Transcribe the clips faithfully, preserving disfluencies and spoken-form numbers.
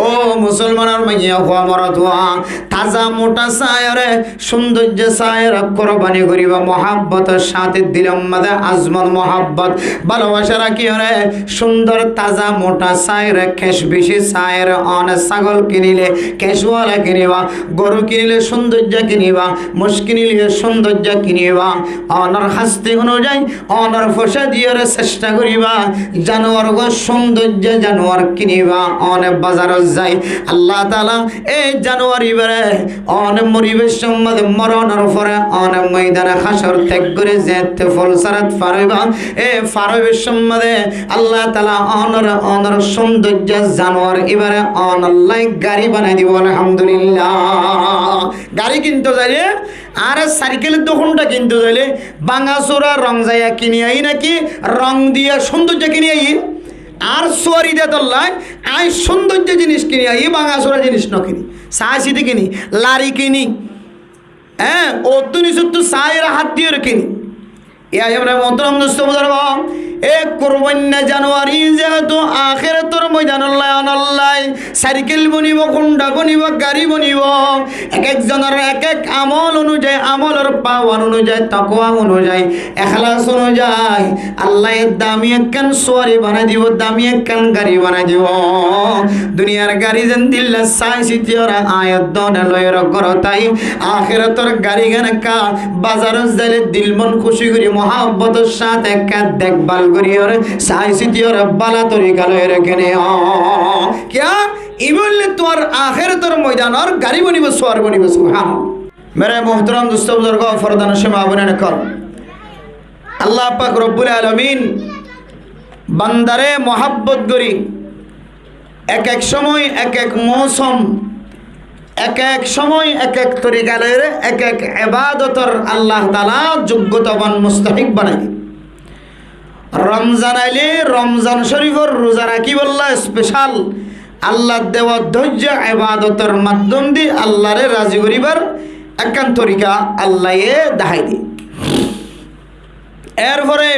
Ó musolmanor maiyafua morotfua, taza muṭa saáiyoré, cúndoijja saáiyoré kurbani goríba, muhábbotor sáñte dilor mazé azmot muhábbot, bálobacá rakíyoré, cúndor taza muṭa saáiyoré, keñc bicí saáiyoré, one ságol kinile keñcwala kiniba, goru kinile cúndoijja kiniba, moc kinile cúndoijja kiniba, onor hásti onuzai, onor foicá diyoré cesta goríba, januar gán cúndoijja januar kiniba, one bazarot zai, Allah taala e januar ibáre, one moribar somot moronor fore, one moidane hácor tek gorí zeéñtte ful sirat far óiba, e far óibar somot Allah taala onor, onor cúndoijja januar ibáre onollá gari banai dibo, alhamdulillah. Gari kinto zaile, añára saikel dukánot kinto zaile, báñga sura rong zaiya kini aiyí náki rong diya cúndoijja kini aiyí? Añár suwari de tollá, añí cúndoijja jinis kini aiyí, báñga sura jinis no kini. Saáisiti kini, lari kini. Eé, ottú nisóttu saáiyoré hát diyoré kini. Yá, yá, mere muhtaram dustó buzurgó, e kurbainna januar iín zehetu ahérator moidanollá onollá saikel bonibo, hunda bonibo, gari bonibo, ek ek zonor ek ek amol onuzai, amolor pawar onuzai, takwa onuzai, ehlas onuzai, Allaye dami ekkán suwari banai dibo, dami ekkán gari banai dibo. Duniyar gari zendilla saái sitiyoré añáiye done loiyóre górot ai, ahérator gari gán ekká bazarot zaile dil mon kúci gorí muhábbotor sáñte ekká dekbal goríyoré saái sitiyoré bála torika loiyóre kine. Kiyá? Ibá óilde tuáñr ahérator moidanor gari bonibo, suwari bonibo. Subhánallah. Mere muhtaram dustó buzurgó, fordanocin maa boináin ókkol, Allah pak robbul alamin bandaré muhábbot gorí ek ek cómoi ek ek mousom, ek ek cómoi ek ek torika loiyóre ek ek ebadotor Allah taala zuggotaban mustahik banai diye. Romzan aile Romzan córifor ruza rakíbolla special Allah dewa dóijja ebadotor maddóm di Allahre razi goríbar ekkán torika Allaye dahái diye. Erfore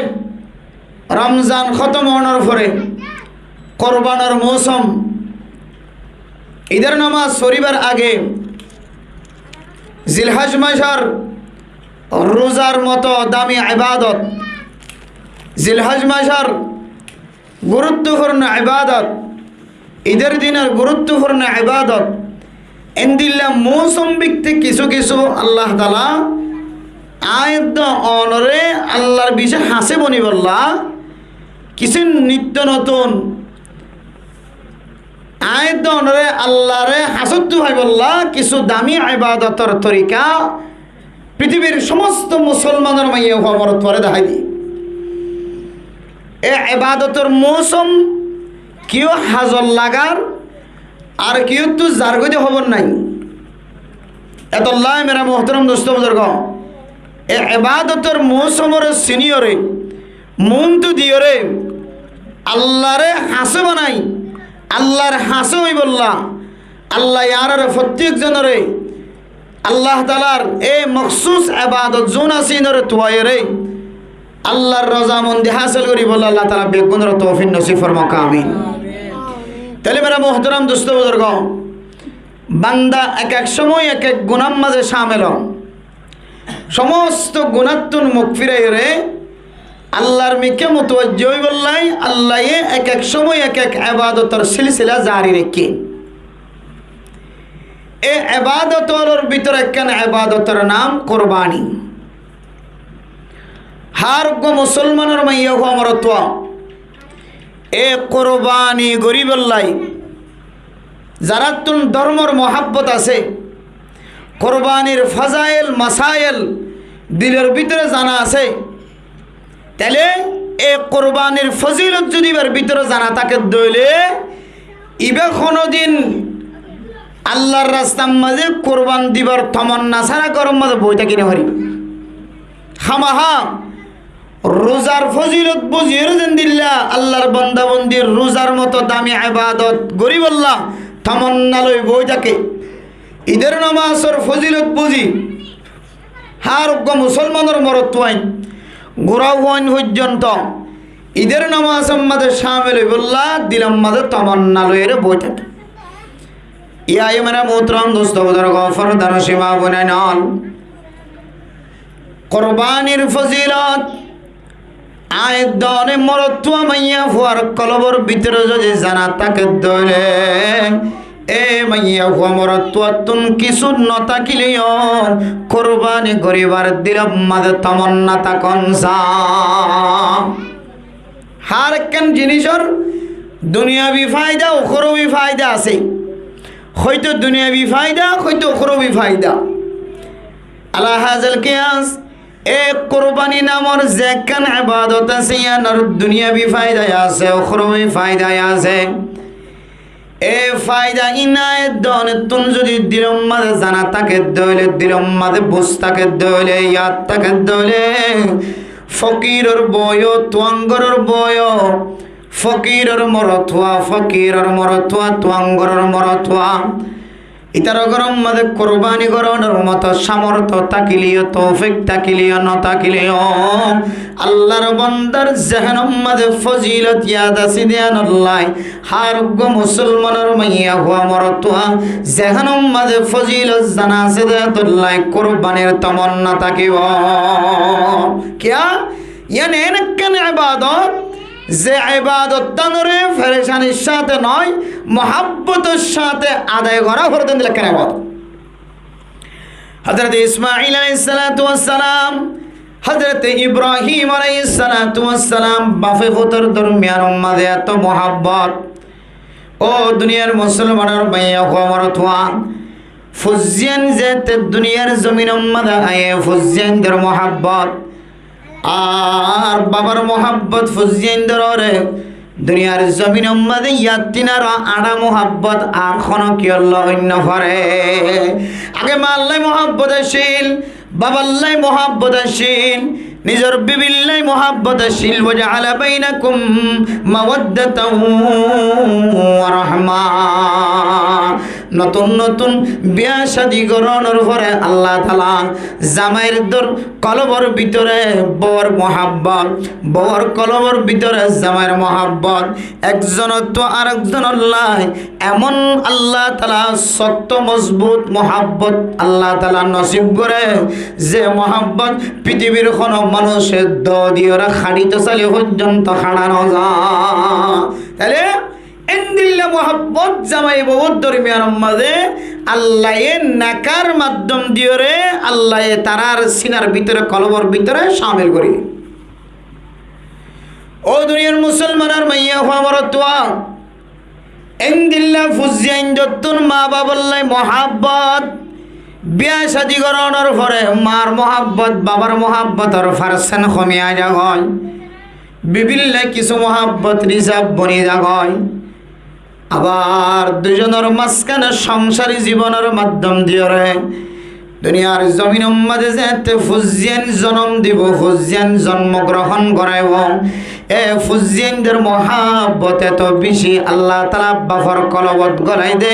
Romzan hótom ónor fore kurbanor mousom, idor nomaz foríbar age Zilhaj macór ruzar moto dami ebadot, Zilhaj macór guruttofurno ebadot, idor dinor guruttofurno ebadot, endilla mousom biktik kissú kissú Allah taala añáiye done onoré Allahr bicí hañsé bonibolla kissú nitto notun, añáiye done onoré Allahré hañsóttu faibolla kissú dami ebadotor torika fitibir somosto musolmanor maiyafua morotfuaré dahái diye. E ebadotor mousom kiyó hazot lagar ar kiyóttu zargói de hóbor nái. Etolla mere muhtaram dustó buzurgó, e ebadotor mousomoré siniyoré, muúntu diyoré, Allahré hañsé banai, Allahr hañsé óibolla, Allaye añáráre fottí ekzonoré Allah taalar e moksús ebadot zun asé inoré tuwaiyoré Allahr rozamondi hásil goríbolla Allah taala beggúnoré toufik nosib formouk, amin. Tóile mere muhtaram dustó buzurgó, banda ek ek cómoi ek ek gunár mazé cámil ó. Somosto gunáttun muk firaiyóre Allahr mikká mutuwajji óibolla Allaye ek ek cómoi ek ek ebadotor silsila zari raikké. E ebadot ólor bútore ekkán ebadotor nam kurbani. Hár uggwá musolmanor maiyafua morotfua e kurbani goríbolla zaráttun dórmor muhábbot asé, kurbanir fazail masail dilor bútore zana asé, tóile e kurbanir fozilot zodi ibár bútore zana táke dóile ibá honodin Allahr rastar mazé kurban dibar tomonna sára góror mazé boi táki nofaribó. Hámaha ruzar fozilot buziyóre zendilla Allahr banda bandi ruzar moto dami ebadot goríbolla tomonna loi boi táke, idor nomazor fozilot buzi hár uggwá musolmanor morotfuain, gura fuain foijjonto idor nomazor mazé cámil óibolla dilor mazé tomonna loiyóre boi táke. Yá aiyómar muhtaram dustó buzurgó, fordanocin maa boináin ól, kurbanir fozilot. Aññí dóne morotfua maiyafuar kolbor bútore zodi zana táke dóile, e maiyafua morotfuattún kissú no tákileyó kurbani goríbar dilor mazé tomonna tákon saá. Hár ekkán jinísor duniyabi faida, ukhrobi faida asé. Hoito duniyabi faida, hoito ukhrobi faida. Ala hazal kiyas, e kurbani namor zekkán ebadot asé, yíanor duniyabi faida asé, ukhrobi faida asé. E faida iín aññí dónettún zodi dilor mazé zana táke dóile, dilor mazé buz táke dóile, yad táke dóile, fokiror bou, tuáñgoror bou, fokiror morotfua, fokiror morotfua, tuáñgoror morotfua, ítarar góror mazé kurbani gorónor moto samorto tákileyó, toufik tákileyó, no tákileyó, Allar bondar zehénor mazé fozilot yad asé dé yíanolla, hár uggwá musolmanor maiyafua morotfua zehénor mazé fozilot zana asé dé yíanolla kurbanir tomonna tákibo. Kiyá? Yían en ekkán ebadot, ze ebadottánoré ferecanir sáñte noó, muhábbotor sáñte adai gorá foré dé endilla ekkán ebadot. Hozorot Ismail aláihis salatu was salam, Hozorot Ibrahim aláihis salatu was salam, bafe futor dormiyanor mazé eto muhábbot. Ó duniyar musolmanor maiyafua morotfua, fuain zeéñtte duniyar zominor mazé aiyé, fuaindor muhábbot, ar babar muhábbot fuaindoré duniyar zominor mazé yíanttún aró añçá muhábbot ar honó kiyólla ói no fare. Age maallái muhábbot accíl, baballái muhábbot accíl, nizor bibillái muhábbot accíl. Wa ja'ala bainakum mawaddatan wa rahma. Notún notún biyá cádi gorónor fore Allah taala zamair dor kolbor bútore bouwor muhábbot, bouwor kolbor bútore zamair muhábbot, ekzonottú arekzonolla emon Allah taala sokto mozbut muhábbot Allah taala nosib goré, ze muhábbot pitibir honó manúice dóu diyoré haçito sailé foijjonto haça no za. Taile endilla muhábbot zamai bouwor dormiyanor mazé Allaye nekar maddom diyoré Allaye tarár sinar bútore, kolbor bútore camil gorí. Ó duniyar musolmanor maiyafua morotfua, endilla fuaindottún ma baballái muhábbot, biyá cádi gorónor fore mar muhábbot, babar muhábbotor farsent homi aizagói, bibillái kissú muhábbot rizaf boni zagói. Abar duizonor mazkane songsari zibonor maddom diyoré duniyar zominor mazé zeéñtte fuain zonom dibo, fuain zonmo grohón goráibo, e fuaindor muhábbot eto beci Allah taala bafor kolbot golai de,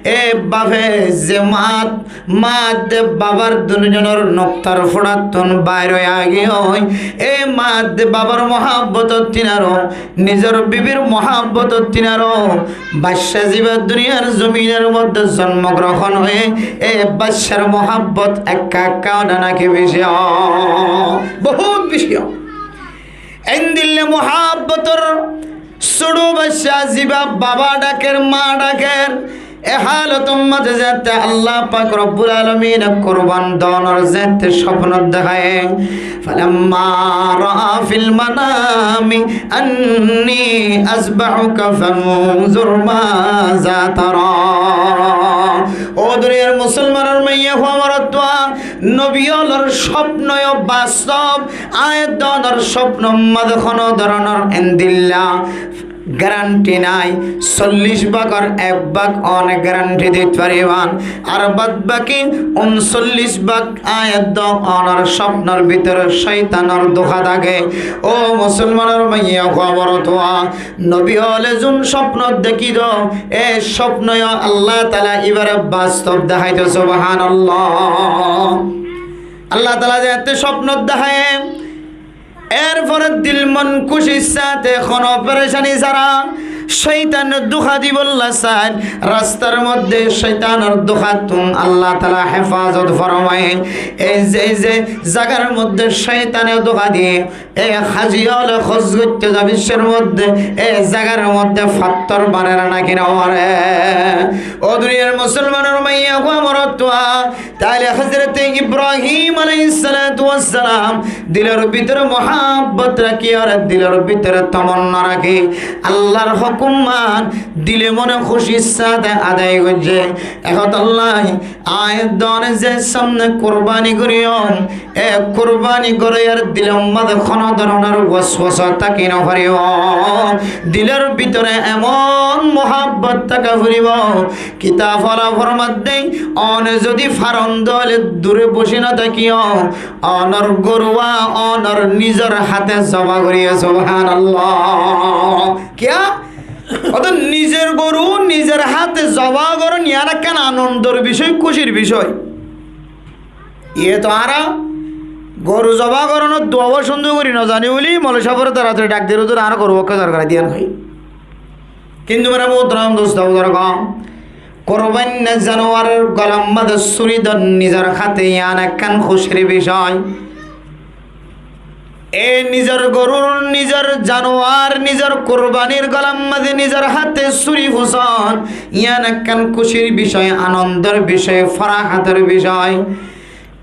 e bafe ze maat, maadde babar duizonor noktar fuçattún bair ói aigiyói, e maadde babar muhábbotottún aró, nizor bibir muhábbotottún aró, bacca ziba duniyar zominor modde zonmo grohón óiye, e baccar muhábbot ekka ekka ó na naki beci ó? Bohút beci ó. Endilla muhábbotor suçu bacca ziba baba dhaker, ma dhaker, e hálotor mazé zeéñtte Allah pak robbul alamine kurban donor zeéñtte sopnot deháiye, falamma ra'a fil manami anni azbahuka fanzur maza tara. Ó duniyar musolmanor maiyafua morotfua, nobi ólor sopno yó bastob, aññí donor sopnor mazé honó doronor endilla garanti nái, sollic bágor ek bák one garanti dit fariban, ar bad baki unsollic bák aññí donor sopnor bútore cóitanor duha táke. Ó musolmanor maiyafua morotfua, nobi óle zun sopno dekí do, e sopno yó Allah taala ibare bastob deháito, subhanallah. Allah taala zeéñtte sopno deháiye, erfore dilmon kucir sáñte, honó ferecani sára, Cóitane dóka dibolla sair, rastar modde cóitanor dókattún Allah taala hefazot formaye. Ei ze, ei ze zagar modde cóitane dóka diye, e haji ókkole hoj goitto za biccór modde, e zagar modde fattór baré né naki no baré? Ó duniyar musolmanor maiyafua morotfua, taile Hazrote Ibrahim alaihissalatu wassalam dilor bútore muhabbot rakí, ar dilor bútore tamanna rakí, Allahr hókumman dile mone kúcir sáte adai goijjé. Ehón Allah, añí done ze samne kurbani goijjum, e kurbani goróyar dilor modde hono dóronor waswasa táki no faribo. Dilor bútore emon muhabbot táka foribo, kitab ókkole formadde, one zodi faron dóile dure boci no tákiyo, onor goruwa onor nizor háte zoba goríyo. Subhanallah. Kiyá? Óto nizor goru nizor háte zoba gorón, iyan ekkán anondor bicóy, kúcir bicóy. Iye to añára goru zoba gorónor duwa bóut cúndor gorí no zani bóli moloi sábore toratori dhak der, óto añára goru ókka zorgara diyan hoi. Kintu mere muhtaram dustó buzurgo, kurbanna januaror golar modde suri don nizor háte, iyan ekkán kúcir bicóy. E nizor gorur, nizor januar, nizor kurbanir golar modde nizor háte suri fusón, iyan ekkán kúcir bicóy, anondor bicóy, farahator bicóy.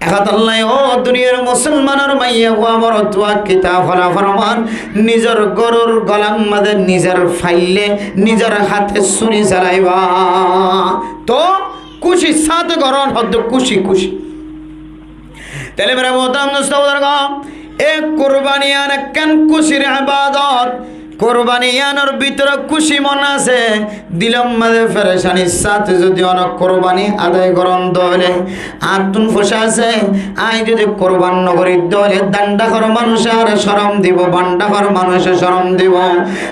Ehón Allah, ó duniyar musolmanor maiyafua morotfua, kitab ókkole forman, nizor gorur golar modde nizor faille nizor háte suri salaiba. To kúcir sáte gorón, hodde kúci kúci. Taile mere muhtaram dustó buzurgo, e kurbani iyan ekkán kúcir ebadot. Kurbani iyanor bútore kúci mon asé, dilor modde ferecanir sáte zodi one kurbani adai gorón dóile, añáttun foisa asé, añí zodi kurban no gorí dóile, dhan dhákor manúice añáre corom dibo, ban dhákor manúice corom dibo,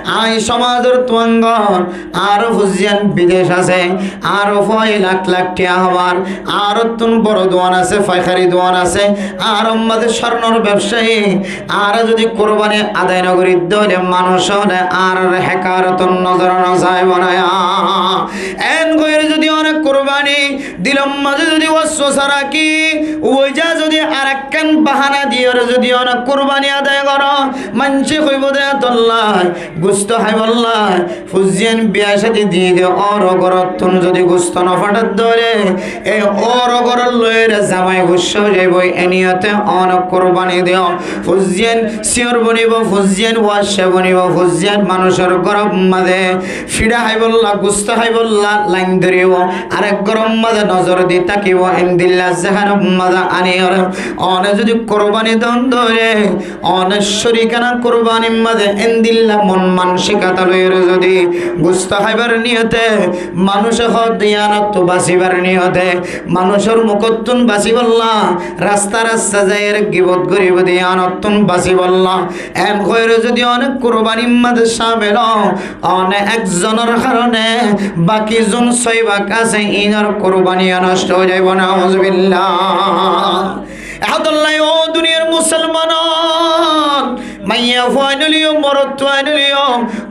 añí somazor tuangor, añáro fuain bidec asé, añáro fuaye lak lak thiañ hábar, añárottún boro duan asé, faikari duan asé, añáro modde sórnor bebsayi, añára zodi kurbani adai no gorí dóile manúic ókkole añárar hekarotor nozore no saibo né. En gorí zodi one kurbani dilor modde zodi waswasa rakí, uweza zodi arekkán bahana diyore zodi one kurbani adai goró, maincé hoibo de tolla, gusto háibolla, fuain biya cádi diyé de, ór gorottún zodi gusto no fathá dóile, e ór gorot loire zamai gucá ói zaibo, e niyote one kurbani diyo. Fuain siyór bonibo, fuain wacca bonibo, fuain manúicor gorot modde fiçá háibolla, gusto háibolla lain dóribo, arek gorot modde nozor di tákibo, endilla zeháne modde aniyore one zodi kurbani don dóile, one córikana kurbanir modde endilla mon mansikota loire zodi gusto háibar niyote, manúice hodde iyanottú basibar niyote, manúicor mukottún basibolla, rasta rasta zaire gibot goríbo de iyanottún basibolla, en gorí zodi one kurbanir modde camil ó, one ekzonor harone baki zun sóibak asé, inor kurbani nosto ói zaibo, nauzubillah. Ehón Allah, ó duniyar musolman, maiyafuain ókkol ó, morotfuain ókkol ó,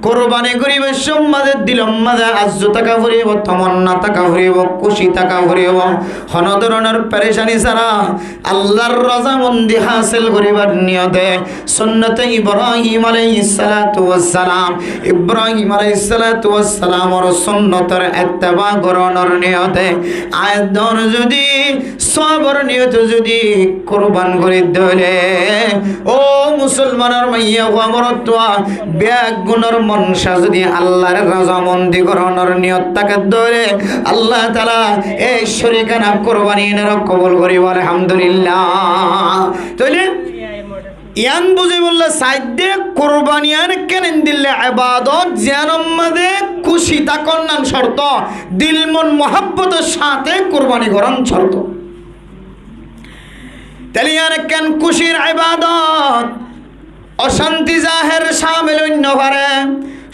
kurbani goríbar somot dilor modde arzu táka foribo, tamanna táka foribo, kúci táka foribo, hono dóronor ferecani sára Allahr rozamondi hásil goríbar niyote. Sunnote Ibrahim alaihissalatu wassalam, Ibrahim alaihissalatu wassalamor sunnotor etteba gorónor niyote, añí done zodi sóabor niyote zodi kurban gorí dóile, ó musolmanor maiyafua morotfua, beggúnor monca zodi Allahr rozamondi gorónor niyot táke dóile, Allah taala ei córikana kurbani inore kobul goríbo, alhamdulillah. Tóile yián buzaibolla saidde, kurbani yián ekkán endilla ebadot, ziyánor modde kúci tákonnan corto, dil mon muhabbotor sáte kurbani gorón corto. Tóile yián ekkán kúcir ebadot, ocanti zaher camil ói no fare,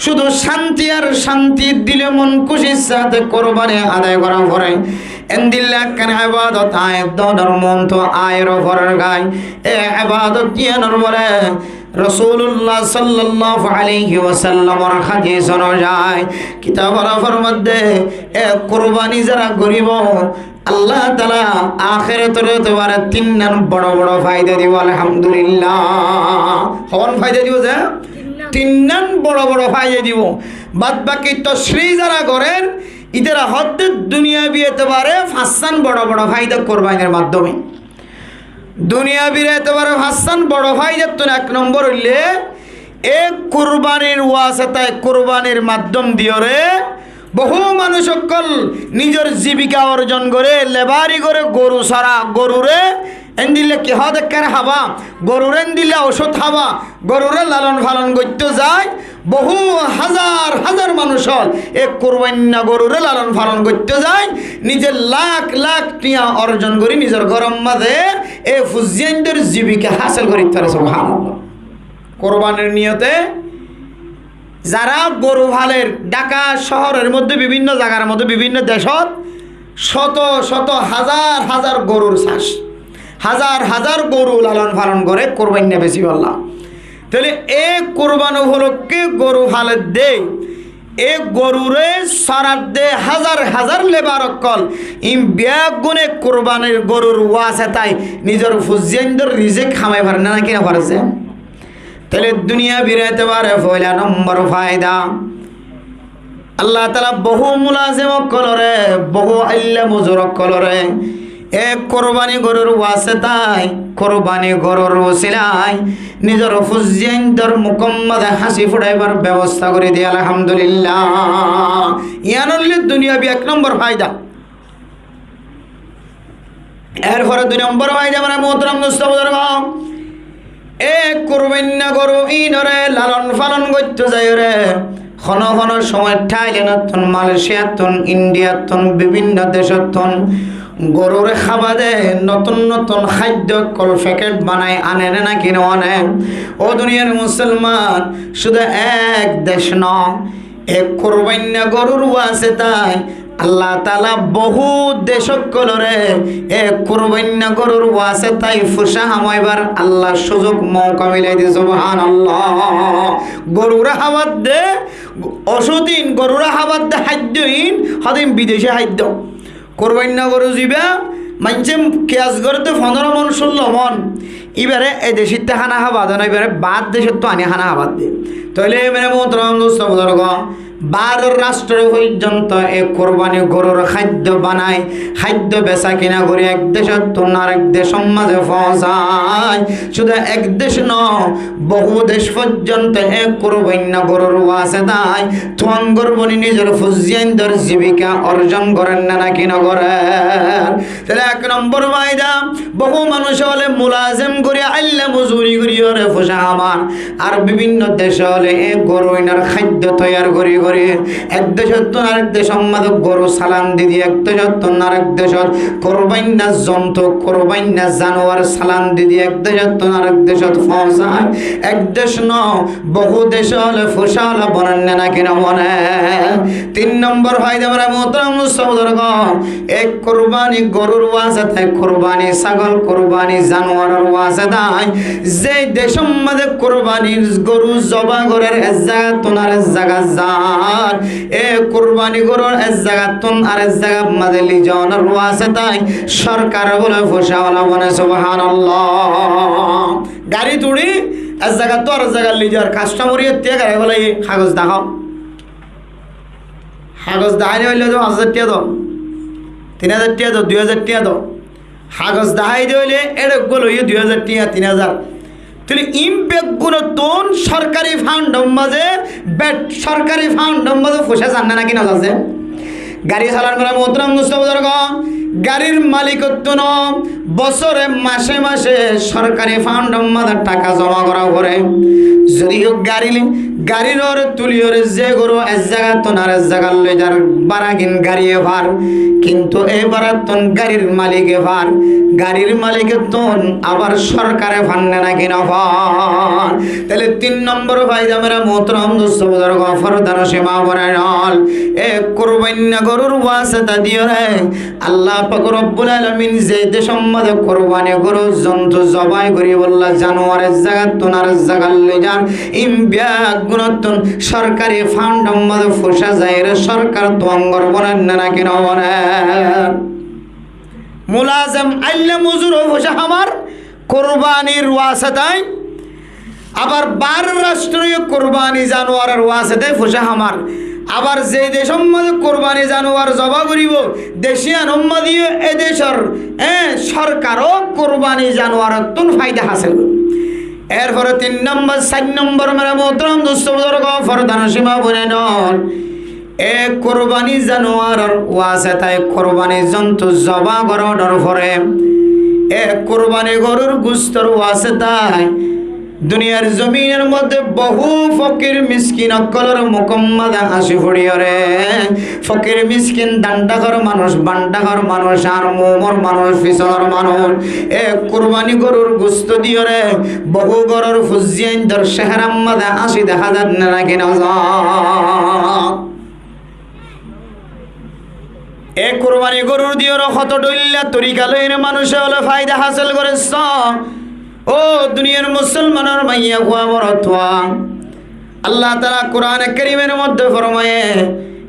cúdu canti ar canti, dil mon kúcir sáte kurbani adai gora fore. Endilla ekkán ebadot añí done montu añáro forer gái. E ebadot yiánor fore Rosulullah sallallahu alaihi wasallamor hadis onuzai kitabor formadde, e kurbani zara goribo, Allah taala ahérator etebare tinnan boro boro faida dibo. Alhamdulillah. Hon faida dibo ze? Tinnan boro boro faida dibo. Bad baki tosri zara gorer, itara hodde duniyabi etebare fañssan boro boro faida kurbanir maddome. Duniyabir etebare fañssan boro faidattún ek nombor óilde, e kurbanir wasetaye, kurbanir maddom diyore bohú manúic ókkol nizor zibika orzon gore, lebari gore, goru sora, gorure endilla ki hode ekkán hába, gorure endilla ocód hába, gorure lalon falon goitto zai, bohú házar házar manúic ókkol e kurbainna gorure lalon falon goitto zai, nize lak lak tiañ orzon gori nizor góror maze e fuaindor zibika hásil gori fare. Subhanallah. Kurbanir niyote zara goru faler, Dhaka cóhoror modde bibinno zagar modde bibinno decot cóto cóto házar házar gorur cas, házar házar goru lalon falon gore kurbainna besiballa. Tóile e kurban ufolokke goru faledde, e gorure soradde házar házar lebar ókkol, in beggune kurbanir gorur wasetaye nizor fuaindor rizek hamai fare né naki no fare ze? Tóile duniyabir etebare foila nombor faida, Allah taala bohú mulazem ókkolore, bohú ailla mozur ókkolore e kurbani gorur wasetaye, kurbani gorur usilai nizor fuaindor mukor maze hasi furaibar bebosta gori diye. Alhamdulillah. Iyan óilde duniyabi ek nombor faida. Erfore dui nombor faida, mane muhtaram dustó buzurgo, e kurbainna goru inore lalon falon goitto zaiyore, hono hono cómot Thailandottún, Malaysiattún, Indiattún, bibinno decottún gorure hábade notun notun háiddo ókkol fekéth banai ane né naki no ane? Ó duniyar musolman, cúdu ek dec no, e kurbainna gorur wasetaye Allah taala bohú dec ókkolore e kurbainna gorur wasetaye fusa hamaibar Allah suzuk mouka milai diye. Subhanallah. Gorure hábadde ocódin, gorure hábadde háiddoin, hodin bideci háiddo. Kurbainna goru ziba maincé kiyas gorede fondoro mon, cullo mon, ibare e decitte hána hábade no, ibare baár decittú ani hána hábadde. Tóile mane muhtaram dustó buzurgo, baáror rastro foijjonto e kurbani gorur háiddo banai, háiddo besa kina gori ek decottún arek decor maze foóñsai. Cúdu ek dec no, bohú dec foijjonto e kurbainna gorur wasetaye tuañgor boni nizor fuaindor zibika orzon gorer né naki no gorer? Tóile ek nombor faida, bohú manúic ókkole mulazem gori ailla mozuri goriyore fusa hamar, ar bibinno dec ókkole e goru inor háiddo toiyar gori gori ek decottún arek decor maze goru salan di di, ek decottún arek decot kurbainna zontu, kurbainna januar salan di di, ek decottún arek decot foóñsai. Ek dec no, bohú dec ókkole fusa ola bonen né naki no bone? Tin nombor faida, mane muhtaram dustó buzurgo, e kurbani gorur wasetaye, kurbani sagol, kurbani januaror wasetaye ze decor maze kurbanir goru zoba gorer, ek zagattún arek zagat zar, e kurbani gorur ek zagattún arek zagat maze lizaonor wasetaye sorkar bole fusa ola bone. Subhanallah. Gari turi ek zagattú arek zagat lizar, kastomari ettiya gari bole kagoz dahao. Kagoz dahai de óile to fañs házar tiya do, tin házar tiya do, dui házar tiya do. Kagoz dahai de óile ere gol óiye dui házar tiya, tin házar. Tóile in beggunottún sorkari fandor maze, bet sorkari fandor maze fusa zar né naki no zar ze? Gari salan gora, muhtaram dustó buzurgo, garir malikottún bosore mace mace sorkari fandor maze taka zoma gora fore. Zodi ó gari Garir uore tuliyóre ze goru ek zagattún arek zagat loi zar, báraggín gariye far, kintu e bárattún garir malike far, garir malikettún abar sorkare fanne naki nofar? Tóile tin nombor faida mere muhtaram dustó buzurgó, fordar cima bonain ol, e kurbainna gorur waseta diyóre Allah pak robbul alamin ze decor maze kurbani goru zontu zobai goribolla januar ek zagattún arek zagat loi zar, in beggúnottún sorkari fandor maze foisa zaiyóre sorkar tuangor bonainne naki noboner? Mulazem ailla mozuro foisa hamar kurbanir wasetai, abar baárer rastróyo kurbani januaror wasetai foisa hamar, abar ze decor maze kurbani januar zoba goribo, dec iyanor mazeyo e decor, e, sorkaro kurbani januarottún faida hásil goré. Erfore tin nombor, sair nombor mere muhtaram dustó buzurgó, fordar cima bonain ol, e kurbani januaror wasetai kurbani zontu zoba goronor fore, e kurbani gorur gustor wasetai duniyar zominor maze bohú fokir miskin okkolor mukor maze hási foriyóre, fokir miskin, dán dhákor manúc, bám dhákor manúc, ar mumor manúc, fisonor manúc, e kurbani gorur gusto diyóre bohú goror fuain dor seharar maze hási dehá zar ne naki nozar? E kurbani gorur diyóre hoto dhoilla torika loiyóre manúce ókkole faida hásil gorer. Ó duniyar musolmanor maiya fua, boro fua, Allah taala Kurane Karimor maze formaye,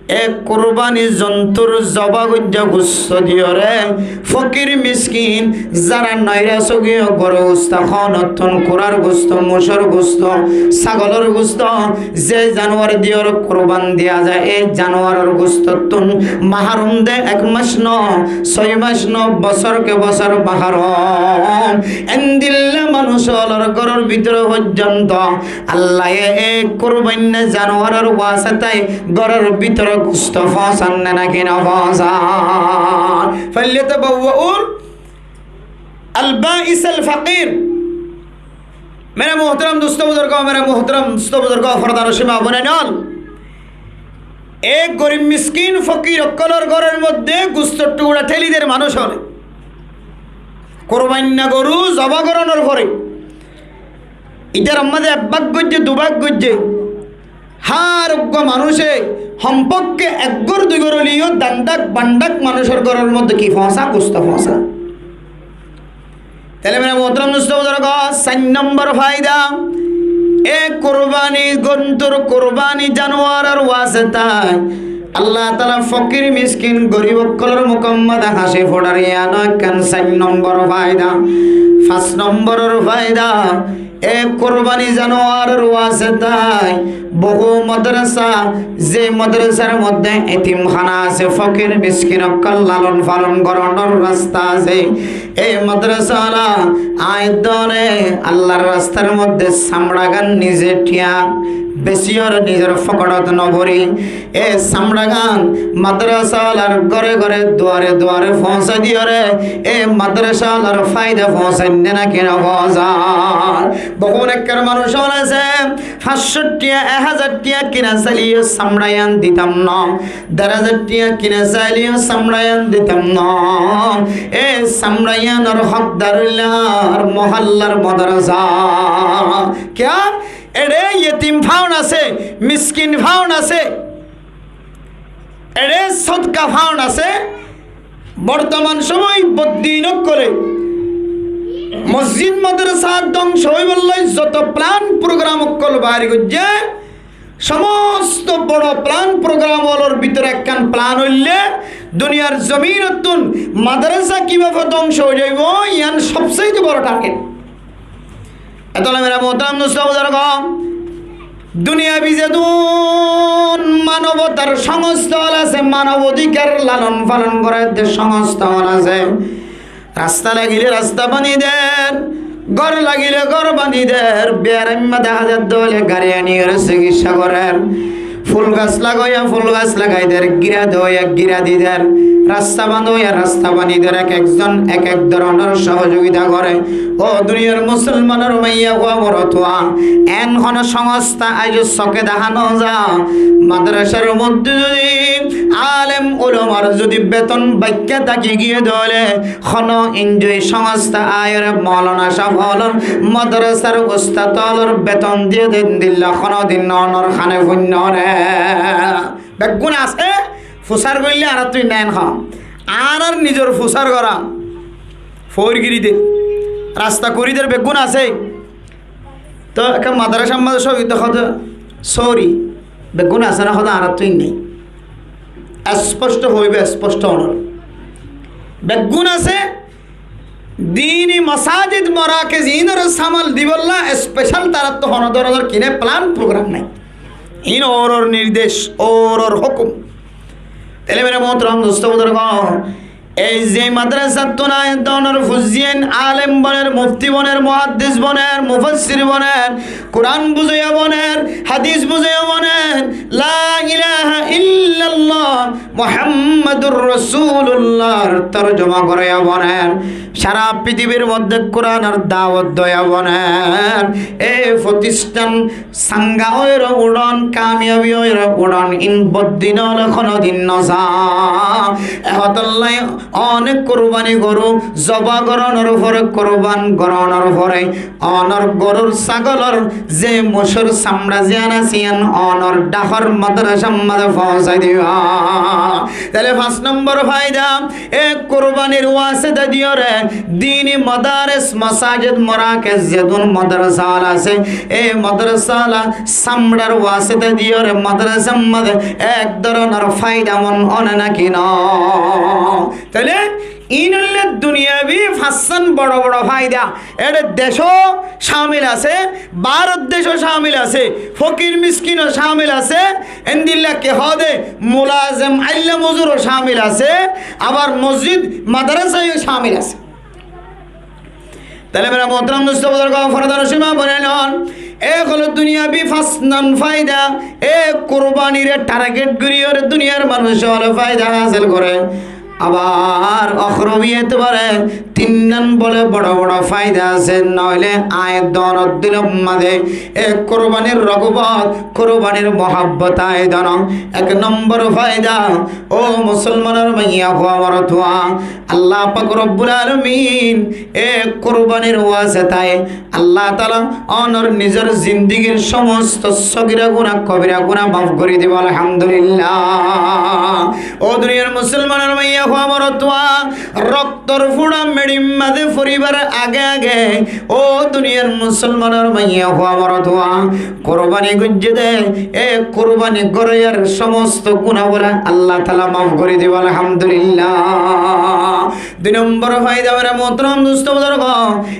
e kurbani zontur zoba goijja gusto diyóre fokir miskin, zara noira sógiyo gorur gusto, honottún kurar gusto, mucor gusto, sagolor gusto, ze januar diyóre kurban diya za, e januaror gustottún maharum de ek mac no, sói mac no, bosor ke bosor maharum. Endilla manúc ókkolor goror bútore foijjonto Allaye e kurbainna januaror wasetai goror bútore gusto foóñsan ne naki nofoóñsan? Falyatabawwa'ul ba'isal faqir. Mere muhtaram dustó buzurgó, mere muhtaram dustó buzurgó, fordar cima bonain ol, e gorib miskin fokir ókkolor goror maze gustor tukura théli der manúc ókkole, kurbainna goru zoba goronor fore, itar maze ek bák goijje, du bák goijje, hár uggwá manúce hompokké ek gór dui gór óileyo dán dhák bám dhák manúcor goror maze ki foóñsa? Gusto foóñsa. Tóile mere muhtaram dustó buzurgó, sair nombor faida, e kurbani zontur, kurbani januaror wasetai Allah taala fokir miskin gorib ókkolor mukor maze hási foçar, iyan ó ekkán sair nombor faida. Fañs nomboror faida, e kurbani januaror wasetai bohú madrasa, ze madrasar maze etimhána asé, fokir miskin ókkol lalon falon goronor rasta asé, e madrasa ala añára Allar rastar maze samçagán nize thiañ besiyóre nizor foketot nobóri, e samçagán madrasa alar góre góre, duare duare foóñsai diyóre e madrasa alar faida foóñsai de naki nofoóñsai? Bohút ekkán manúc asé, fañs cót thiañ, ek házar thiañ kina saileyó samçagán ditam no, der házar thiañ kina saileyó samçagán ditam no. E samçagánor hókdar óilde añár mohallar madrasa. Kiyá? Eçé yetim faón asé, miskin faón asé, eçé sodka faón asé. Bortoman cómoi boddin ókkole mosjid madrasa dóngco óibolla zoto plan program ókkol bair goijjé, somosto boro plan program ókkolor bútore ekkán plan óilde duniyar zominottún madrasa kibáfe dóngco ói zaibo, yián sobsaite boro target. Etolla mere muhtaram dustó buzurgó, duniyabit zedún manobotar songstha ókkol asé, manobodikar lalon falon gorer de songstha ókkol asé, rasta lagile rasta bani der, gór lagile gór bani der, beraimma dehá zar de óile gari aniyóre sikissá gorer. Ful gas lagoiya ful gas lagai der, gira doiya gira di der, rasta bandoiya rasta bani der, ek ekzon ek ek dóronor sohojogita gore. Ó duniyar musolmanor maiyafua borotuwa, en hono songstha aijjo soke dahá no za. Madrasar modde zodi alem ulamar zodi beton baikka táki giye de óile, hono injoi songstha aiyóre molana sáb ólor, madrasar ustad ólor beton diye de endilla honodin onor hane fuinno ne. Beggún asé, fusár goille añárattú inna en ham. Añárar nizor fusár gora, foóirgiri der, rasta kuri der beggún asé. Toh ekkán madrasar mazé sógidde hoó de, sóri, beggún asé né hoó de, añárattú innei. Esposto hoibo, esposto onor. Beggún asé, dini masajid, morakez, inore samal dibolla especial tarattú hono dóronor kine plan program nai. In oror nirdec, oror hókum. Tóile mere muhtaram dosto buzurgo, ei ze madrasattún e dóronor fuain alem boner, mufti boner, muhaddis boner, mufassir boner, Kuran buzaiya boner, hadis buzaiya boner, La ilaha illallah Muhammadur Rasulullah r torjoma goraiya boner, sara pitibir modde Kuranor dawot doiya boner, e fotistan sanga óire uçon, kamiyabi óire uçon, in boddin óile honodin no za. E hotolla one kurbani goru zoba goronor fore, kurban goronor fore, onor gorur sagolor ze mucur samra ziyan asé, iyan onor dhahor madrasar mazé foóñsai diba. Tóile fañs nombor faida, e kurbanir wasita diyóre dini madaris, masajid, morakez, zedún madrasa ól asé, e madrasa óla samrar wasita diyóre madrasar mazé ek dóronor faida mon one né ki no? Tóile in óilde duniyabi fañsán boro boro faida. Ére deco camil asé, baror deco camil asé, fokir miskino camil asé, endilla ki hoó de mulazem ailla mozuro camil asé, abar mosjid madrasayo camil asé. Tóile mere muhtaram dosto buzurgo, fordanor sima bonailon, e hoilde duniyabi fañs non faida, e kurbanire target goriyóre duniyar manúc ókkole faida hásil gore. Abar ókrobi etebare tin nombore boro boro faida asé, noóile añí dóronor dilor mazé e kurbanir rogbot, kurbanir muhabbot añí dóron. Ek nombor faida, ó musolmanor maiyafua borotuwa, Allah pak robbul alamin e kurbanir wasitaye Allah taala onor nizor zindigir somosto sogira guna, kobira guna maf gori dibo, alhamdulillah. Ó duniyar musolmanor maiyafua borotuwa, roktor fura meçir mazé foribar age age, ó duniyar musolmanor maiyafua borotuwa, kurbani goijjé de, e kurbani goraiyar somosto guna bóle Allah taala maf gori dibo, alhamdulillah. Dui nombor faida, mere muhtaram dosto buzurgo,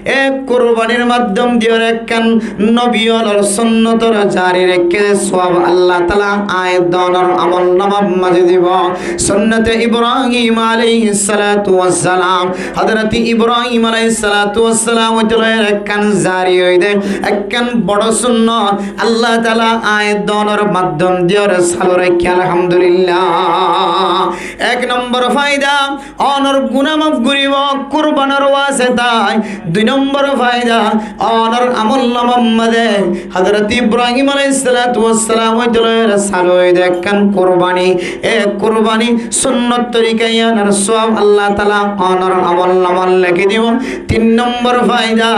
e kurbanir maddom diyóre ekkán nobi ólor sunnotor jari raikké de suwab Allah taala añí dóronor amol namar mazé dibo. Sunnote Ibrahim alaihissalatu wassalam, Hazrati Ibrahim alaihissalatu wassalam óite loiyóre ekkán jari óiye de, ekkán boro sunnot Allah taala añí dóronor maddom diyóre salu raikké, alhamdulillah. Ek nombor faida, onor guna maf goribo kurbanir wasitaye. Dui nombor faida, onor amol namar mazé Hazrati Ibrahim alaihissalatu wassalam óite loiyóre salu óiye de ekkán kurbani, e kurbani sunnot torika iyanor suwab Allah taala onor amol namar lekí dibo. Tin nombor faida,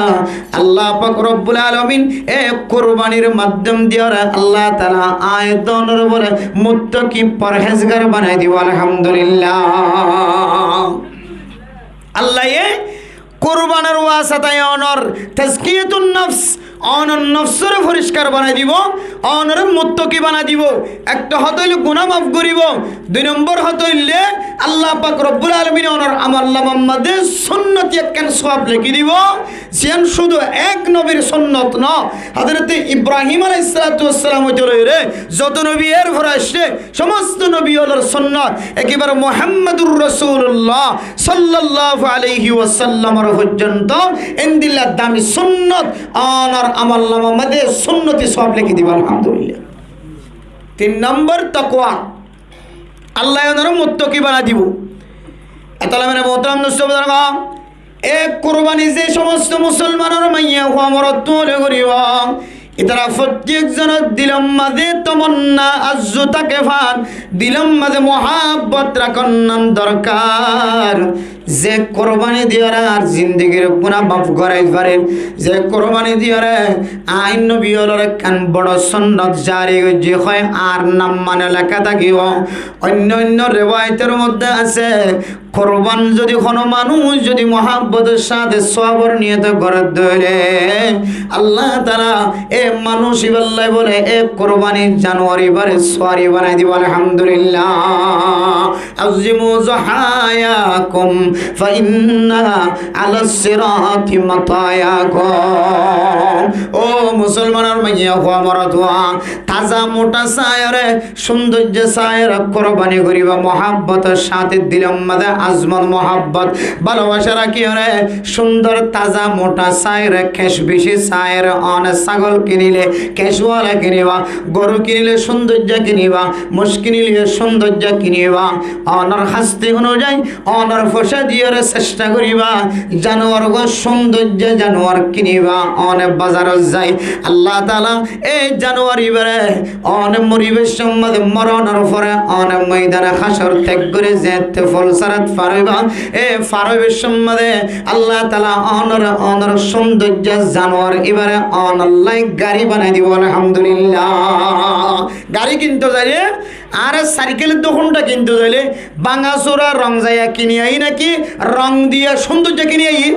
Allah pak robbul alamin e kurbanir maddom diyóre Allah taala añí dóronor bóle muttaki porhezgar banai dibo, alhamdulillah. Allaye kurbanir wasitaye onor tazkiyatun nafs, onor nofsore foriskar banai dibo, onore muttaki banai dibo. Ekta hotá óilde guna maf goribo, dui nombor hotá óilde Allah pak robbul alamin onor amol namar mazé sunnoti ekkán suwab lekí dibo, ziyan cúdu ek nobir sunnot no, Hazrati Ibrahim alaihissalatu wassalam óite loiyóre zoto nobi er fore aiccé, somosto nobi ólor sunnot, ekebare Muhammadur Rasulullah sallallahu alaihi wasallamor foijjonto endilla dami sunnot onor amol namar mazé sunnoti suwab lekí dibo, alhamdulillah. Tin nombor tokwa. Allah ye onore muttaki banai dibo. Etolla mere muhtaram dost buzurg, e kurbani ze somosto musolmanor maiya fua morot ókkole goribo, itara fottek zonor dilor maze tomonna arzu táke fán, dilor maze muhabbot rakon nan dorkar. Ze kurbani diyore añár zindigir guná maf gorai farir, ze kurbani diyore añí nobi ólor ekkán boro sunnot jari goijjí, hoi añár nam mane leká tákibo. Oinno oinno rewayetor modde asé, kurban zodi hono manúc zodi muhabbotor sáte suwabor niyote gorer de óile, Allah taala e manúc ibálla bóle e kurbani januwar ibáre suwari banai dibo. Alhamdulillah. عظموا ضحاياكم فإنها على الصراط مطاياكم. Ó musolmanor maiya fua morot fua, taza mota saiyore, cúndoijja saiyore kurbani goriba, muhabbotor sáte dilor maze azmot muhabbot, bálobasa rakiyore, cúndor taza mota saiyore, kec beci saiyore, one sagol kinile kec wala kiniba, goru kinile cúndoijja kiniba, moc kinile cúndoijja kiniba, onor hasti onuzai, onor foisa diyore cesta goriba, januwar gún cúndoijja januwar kiniba, one bazarot zai Allah taala e januwar ibáre one moribar somot, moronor fore one moidane hácor tek gori zette ful sirat far óiba, e far óibar somot Allah taala onore onor cúndoijja januwar ibáre onolla gari banai dibo. Alhamdulillah. Gari kinto zaile, añára saikel dukunda kinto zaile, báñga sura rong zaiya kini aiyí naki rong diya cúndoijja kini aiyí?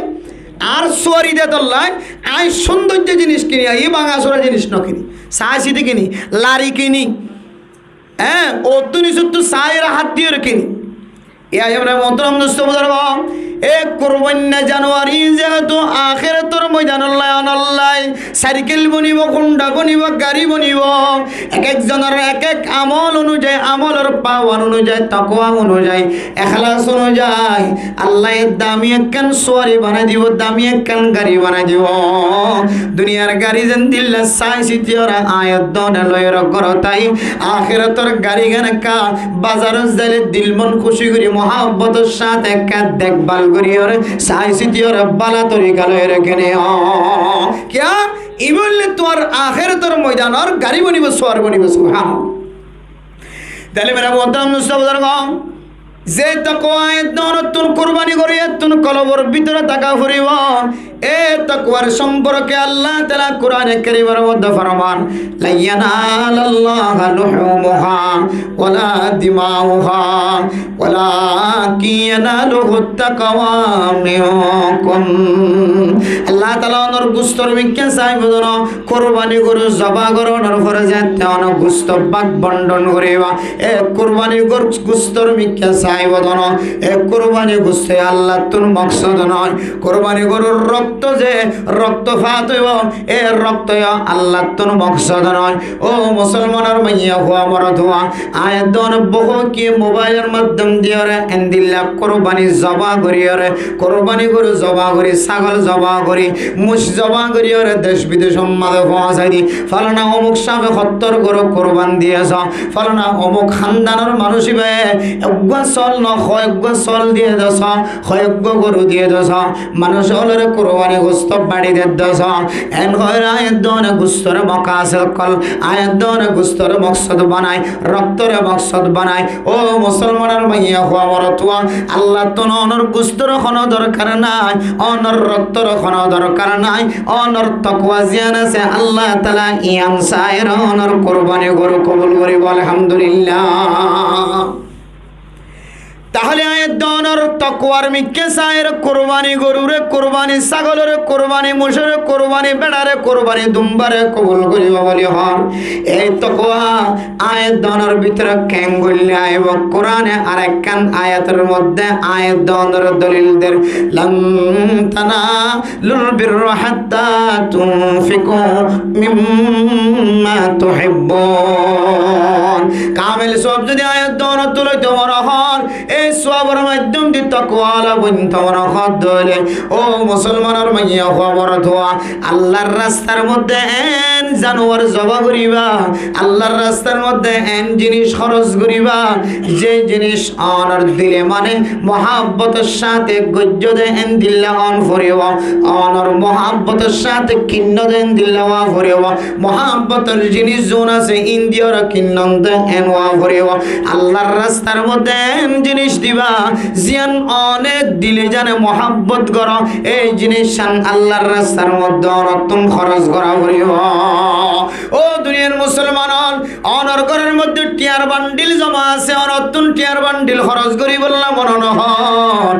Añár suwari de tolla, añí cúndoijja jinis kini aiyí, báñga sura jinis no kini. Sai siti kini, lari kini. Hé, ottú nisottú saiyore hát diyore kini. Yá, yá, mere muhtaram dost buzurg, e kurbani januwar zehetu ahérator moidanot loi onolla saikel bonibo, hunda bonibo, gari bonibo. Ek ek zonor ek ek amol onuzai, amolor pawan onuzai, tokwa onuzai, ehlas onuzai Allah ye dami ekkán suwari banai dibo, dami ekkán gari banai dibo. Duniyar gari zendilla sai sitiyore añí edde one loiyore górot ai, ahérator gari gán ekká bazarot zaile dil mon kúci gori muhabbotor sáte ekká dekbal goriyore, sai sitiyore bála torika loiyore kiniyo. Kiyá? Ibá óilde tuáñr ahérator moidanor gari bonibo, suwari bonibo. Subhanallah. Taile mere muhtaram dost buzurg, ze tokwa añí edde onottún kurbani gori, ettún kolbor bútore táka foribo. E tokwar somporke Allah taala Kurane Kerimor modde forman, لن ينال الله لحومها ولا دماؤها ولكن يناله التقوى منكم. Allah taala onor gustor mikká saibo de no, kurbani goru zoba goronor fore zette onor gusto bak bondon goriba. E kurbani gor-, gustor mikká saibo de no, e kurbani gusto Allahtún moksod no. Kurbani gorur rokto ze rokto fat óibo, e rokto Allahtún moksod no. Ó musolmanor maiya fua morot fua, añí edde one bohóut ki mobailor maddom diyore endilla kurbani zoba goriyore, kurbani goru zoba gori, sagol zoba gori, moc zoba goriyore dec bidecor maze foóñsai di, falana omuk sabe hottor goru kurban diye so, falana omuk handanor manúc ibaye eggúa sóol no, hoeggúa sóol diye de so, hoeggúa goru diye de so, manúc ólore kurbani gusto bari de de so. En hoiyore añí edde one gustore mokasod kol, añí edde one gustore moksod banai, roktore moksod banai. Ó musolmanor maiya fua morot fua, Allahtún onor gustor hono dorkar nai, onor roktor hono dorkar nai, onor tokwa ziyan asé Allah taala yián saiyore onor kurbani goru kobul goribo. Alhamdulillah. Taile añí edde onor tokwar mikká saiyore kurbani gorure, kurbani sagolore, kurbani mocóre, kurbani beçare, kurbani dumbare kobul goribo buli hoór. E tokwa añí edde onor bútore keén goille aibo? Kurane arekkán ayator modde añí edde onore dolil der, لن تنالوا البر حتى تنفقوا مما تحبون. Kamel suab zodi ayat donottú loito mone hoór, ei suabor maiddóm di tokwa ala boin to mone hoódde óile, ó musolmanor maiya fua, boro fua, Allar rastar modde en januar zoba goriba, Allar rastar modde en jinis hóros goriba, ze jinis onor dile mane muhabbotor sáte goijjó de endilla óon foribo, onor muhabbotor sáte kinno de endilla óon foribo, muhabbotor jinis zun asé, ín diyóre kinnon de en óon foribo. Allar rastar modde en jinis diba, ziyan one dile zane muhabbot goró, ei jinissan Allar rastar modde onottún hóros gora foribo. Ó duniyar musolman ol, onor góror modde tiyar bandil zoma asé, onottún tiyar bandil hóros goribolla mone no hoór.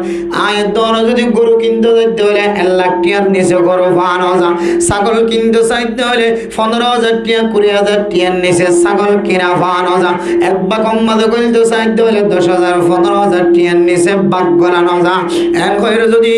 Ayat dono zodi goru kinde saidde óile ek lak tiyar nise goru faa no za, sagol kinde saidde óile fondoro házar tiya, kuri házar tiyar nise sagol kina faa no za, ek bak mazé goilde saidde óile doc házar, fondoro házar tiyar nise bak gola no za. En hoiyóre zodi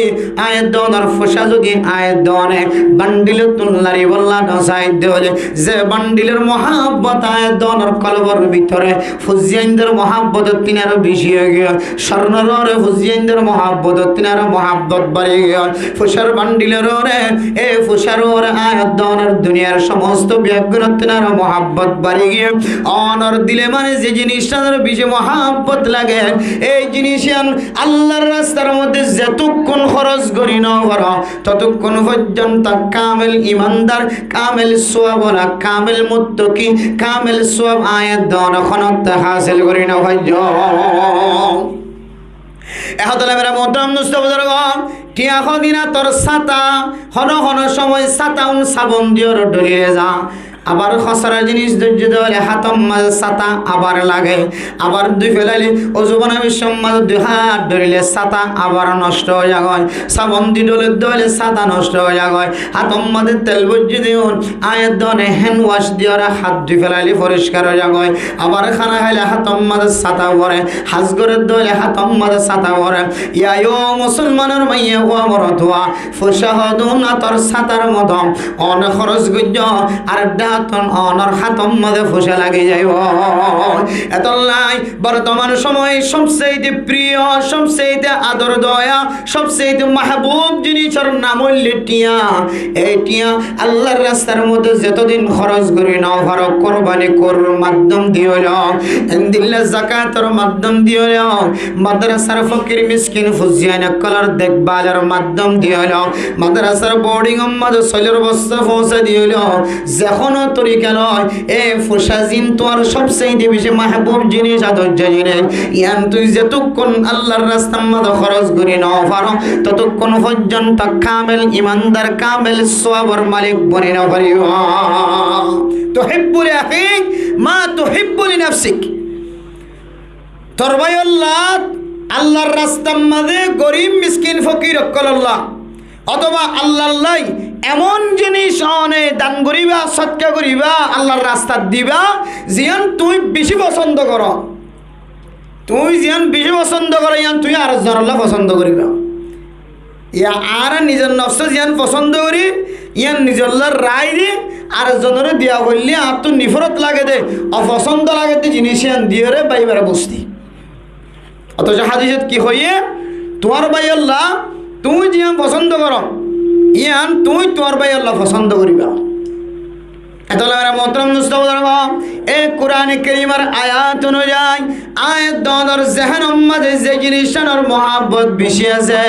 ayat donor foisa zodi ayat done bandilottún laribolla no saidde óile, ze bandilor muhabbot ayat donor kolbor bútore fuain dor muhabbotottún aró beci ói giyói, sornor uore fuain dor muhabbotottún aró muhabbot bari giyói, foisar bandilor uore, e foisar uore ayat donor duniyar somosto beggúnottún aró muhabbot bari giyói. Onor dile mane ze jinissan aró beci muhabbot lage, ei jinissan Allar rastar modde zetukkún hóros gori no faro, totukkún foijjonto kamel imandar, kamel suab ola, kamel muttaki, kamel suab ayat done honotte hásil gori no faijjó. E hotá mera muhtaram dustó buzurgo, tiya hodina tor sáta, hono hono somoi sáta un sabon diyóre dóri za. Abar hósara jinis dóijje de óile hátor mazé sáta abar lage. Abar dúi felaile, uzu banabor somot dúi hát dórile sáta abar nosto ói zagói. Sabon di dóle dóile sáta nosto ói zagói. Hátor mazé tel boijje de óile, ayat done hand wash diyóre hát dúi felaile foriskar ói zagói. Abar hána háile hátor mazé sáta fore, hás gore de óile hátor mazé sáta fore. Yá ó musolmanor maiya fua, boro fua, foisa hodún ator sátar moto one hóros goijjó, ar dháton onor hátor mazé foisa lagi zaibo. Etolla bortoman somoi sobsaite priyo, sobsaite ador doya, sobsaite mahbub jinisor nam óilde tiya. Ei tiya Allar rastar modde zetodin hóros gori no faro, kurbani gorur maddom di óilo, endilla zakator maddom di óilo, madrasar fokir miskin fuain okkolor dekbálor maddom di óilo, madrasar bodingor mazé soilor bosta foóñsai di óilo, ze hono torika loi, e foisa zin tuáñr sobsaite beci mahbub jinis, adorjo jinis, iyan tui zetukkún Allar rastar mazé hóros gori no faro, totukkún foijjonto kamel imandar, kamel suabor malik boni no fariba. Tuhibbuli akhik ma tuhibbuli nafsik. Tor báiyolla Allar rastar mazé gorib miskin fokir okkololla, otóba Allallái emon jinis one dan goriba, sodka goriba, Allar rastat diba, ziyan tui beci fosondo goro. Tui ziyan beci fosondo goro, iyan tui ar zonolla fosondo goriba. Iyan añára nizor nofse ziyan fosondo gori, iyan nizolla rai di, ar zonore diya foille añáttu niforot lage de, ofosondo lage de jinis iyan diyore bái bara busti. Otoco hadisot ki hoiye? Tuáñr báiyolla tui ziyan fosondo goro, iyan tui tuáñr báiyolla fosondo goriba. Etolla mera muhtaram dustó buzurgo, e Kurane Kerimor ayat onuzai, ayat donor zehenor mazé ze jinissanor muhabbot beci asé,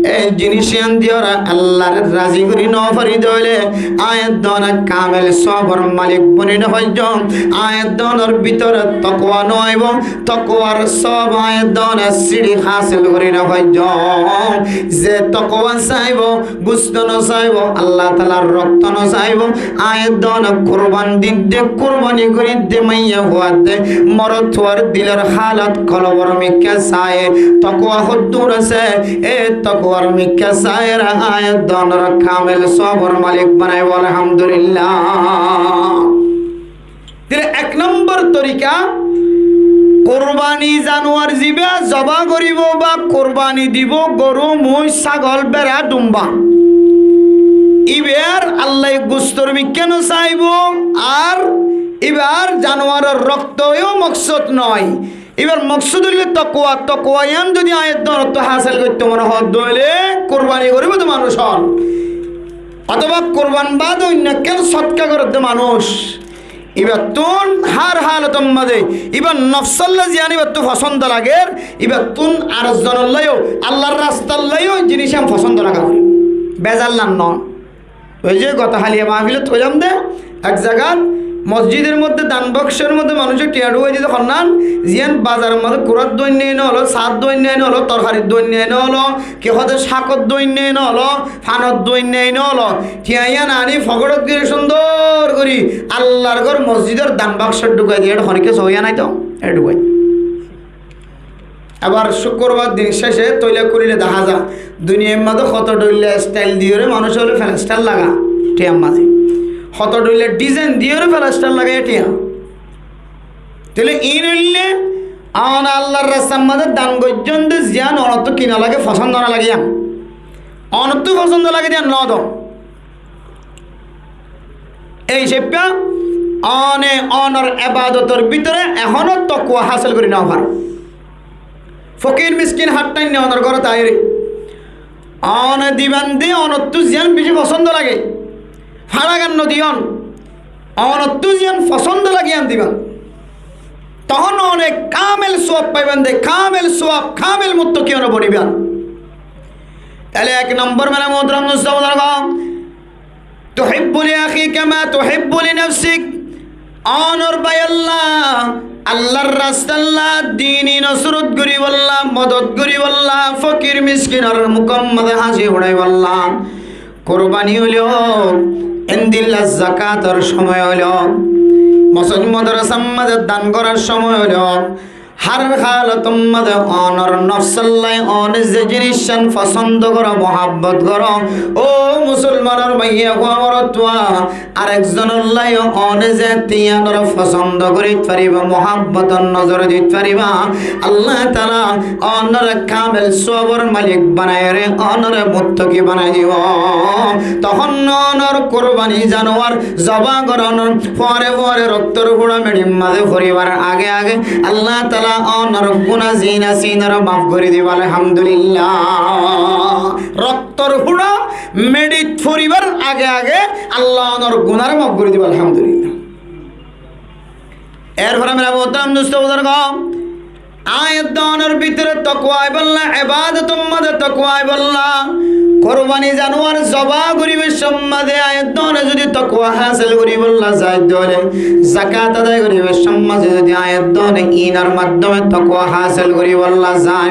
e jinissan diyore Allaré razi gori no fari de óile, ayat done kamel suabor malik boni no faijjó, ayat donor bútore tokwa no aibo, tokwar sob ayat done siri hásil gori no faijjó. Ze tokwa saibo, gusto no saibo, Allah Taalar rokto no saibo, ayat done kurban didde, kurbani goridde, maiya fuadde, morot fuar dilor halot kolbor mikká saye, tokwa hoddúr asé, e tokwar mikká saye, ayat donor kamel sobor malik banaibo, alhamdulillah. Tóile ek nombor torika, kurbani januar ziba zoba goribo ba kurbani dibo, goru, muic, sagol, bera, dumba, ibar Allah gustor mikká no saibo, ar Íbar januaror rokto yó moksód noó. Íbar moksód óilde tokuwa, tokuwa yián zodi aññí edde onottú hásil goittó mone hoó de óile kurbani goríbou de manúic ón. Otóba kurban baade oinno ekkán sótka gorér de manúic. Íbattún hár hálotor mazé, íbar nofsólla ziyán íbattú fosóndo lager, íbattún ar zonolla yó, Allar rastalla yó e jiníc yián fosóndo laga foribóu. Bezar lan noó. Ói ze gotó háliya mahfilot hoilám de, ek zagat mosjidor modde dan boksor modde manúice thiañ dhukái dito honnán, ziyán bazaror modde kurat duainna no ólo, saát duainna no ólo, torkarit duainna no ólo, ki hoó de cákot duainna no ólo, fanot duainna no ólo, thiañ yián aní fokorot gorí cúndor gorí Allar gór mosjidor dan boksot dhukái diye, ede honikka sóiya nái to, e dhukái. Abar cúkkurbar din céce toila kúrile dahá za, duniyair mazé hoto dhoilla estail diyoré manúice óile felastar laga thiañr mazé, hoto dhoilla dhizain diyoré felastar laga thiañ. Toile iín óille one Allar rastar mazé dan goijjón de ziyán onottú ki no lage, fosóndo no lage yián. Onottú fosóndo lage de yián noó do. Ei céffa one onor ebadotor bútore ehóno tokuwa hásil gorí no faro. Fokir miskin háttainne onor górot aiyóre one diban de onottú ziyán beci fosóndo lage, fáragan no diyon, onottú ziyán fosóndo lage yián diban. Tohón one kamel suwab faiban de, kamel suwab, kamel muttaki one boniban. Toile ek nombor mere muhtaram dustó buzurgó, تحب لأخيك ما تحب لنفسك. Onor báiyolla, Allar rastalla, dini nosrot goríbolla, modot goríbolla, fokir miskinor mukór mazé háñsi uçáibolla kurbani óilo, endilla zakator cómoi óilo, mosjid modrasar mazé dan gorár cómoi óilo, hár hálotor mazé onor nofsólla one ze jiníc yián fosóndo goró, muhábbot goró, ó musolmanor maiyafua morotfua, arek zonolla yó one ze tiañre fosóndo gorí faribá, muhábbotor nozor di faribá, Allah taala onore kamel suwabor malik banaiyóre onore muttaki banai dibou. Tohón onor kurbani januar zoba gorónor fore fore roktor fura meçir mazé foribar age age Allah taala onor guná ziín asé iínoré maf gorí dibou, alhamdulillah. Roktor fura meçit foribar age age Allah onor gunáre maf gorí dibou, alhamdulillah. Erfore mere muhtaram dustó buzurgó, aññí edde onor bútore tokuwa aibólla, ebadotor mazé tokuwa aibólla, kurbani januar zoba goríbar cómot mazé aññí edde one zodi tokuwa hásil goríbolla zai de óile, zakat adai goríbar cómot mazé zodi aññí edde one iínor maddome tokuwa hásil goríbolla zai,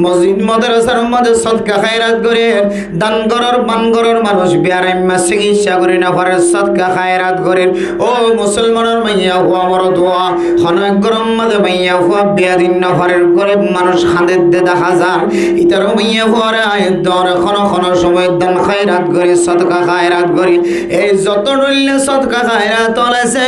mosjid modrasar mazé sodka háirat gorér, dan gorár, ban gorár manúic biyaraimma sikissá gorí no farer, sodka háirat gorér. Ó musolmanor maiyafua morotfua, honó ek góror mazé maiyafua biya di no farer, gorib manúic hañder de dahá zar. Ítarar maiyafuare aññí edde one honó honó cómoi dan háirat gorí, sodka háirat gorí. Ei zoto dhoilla sodka háirat ól asé,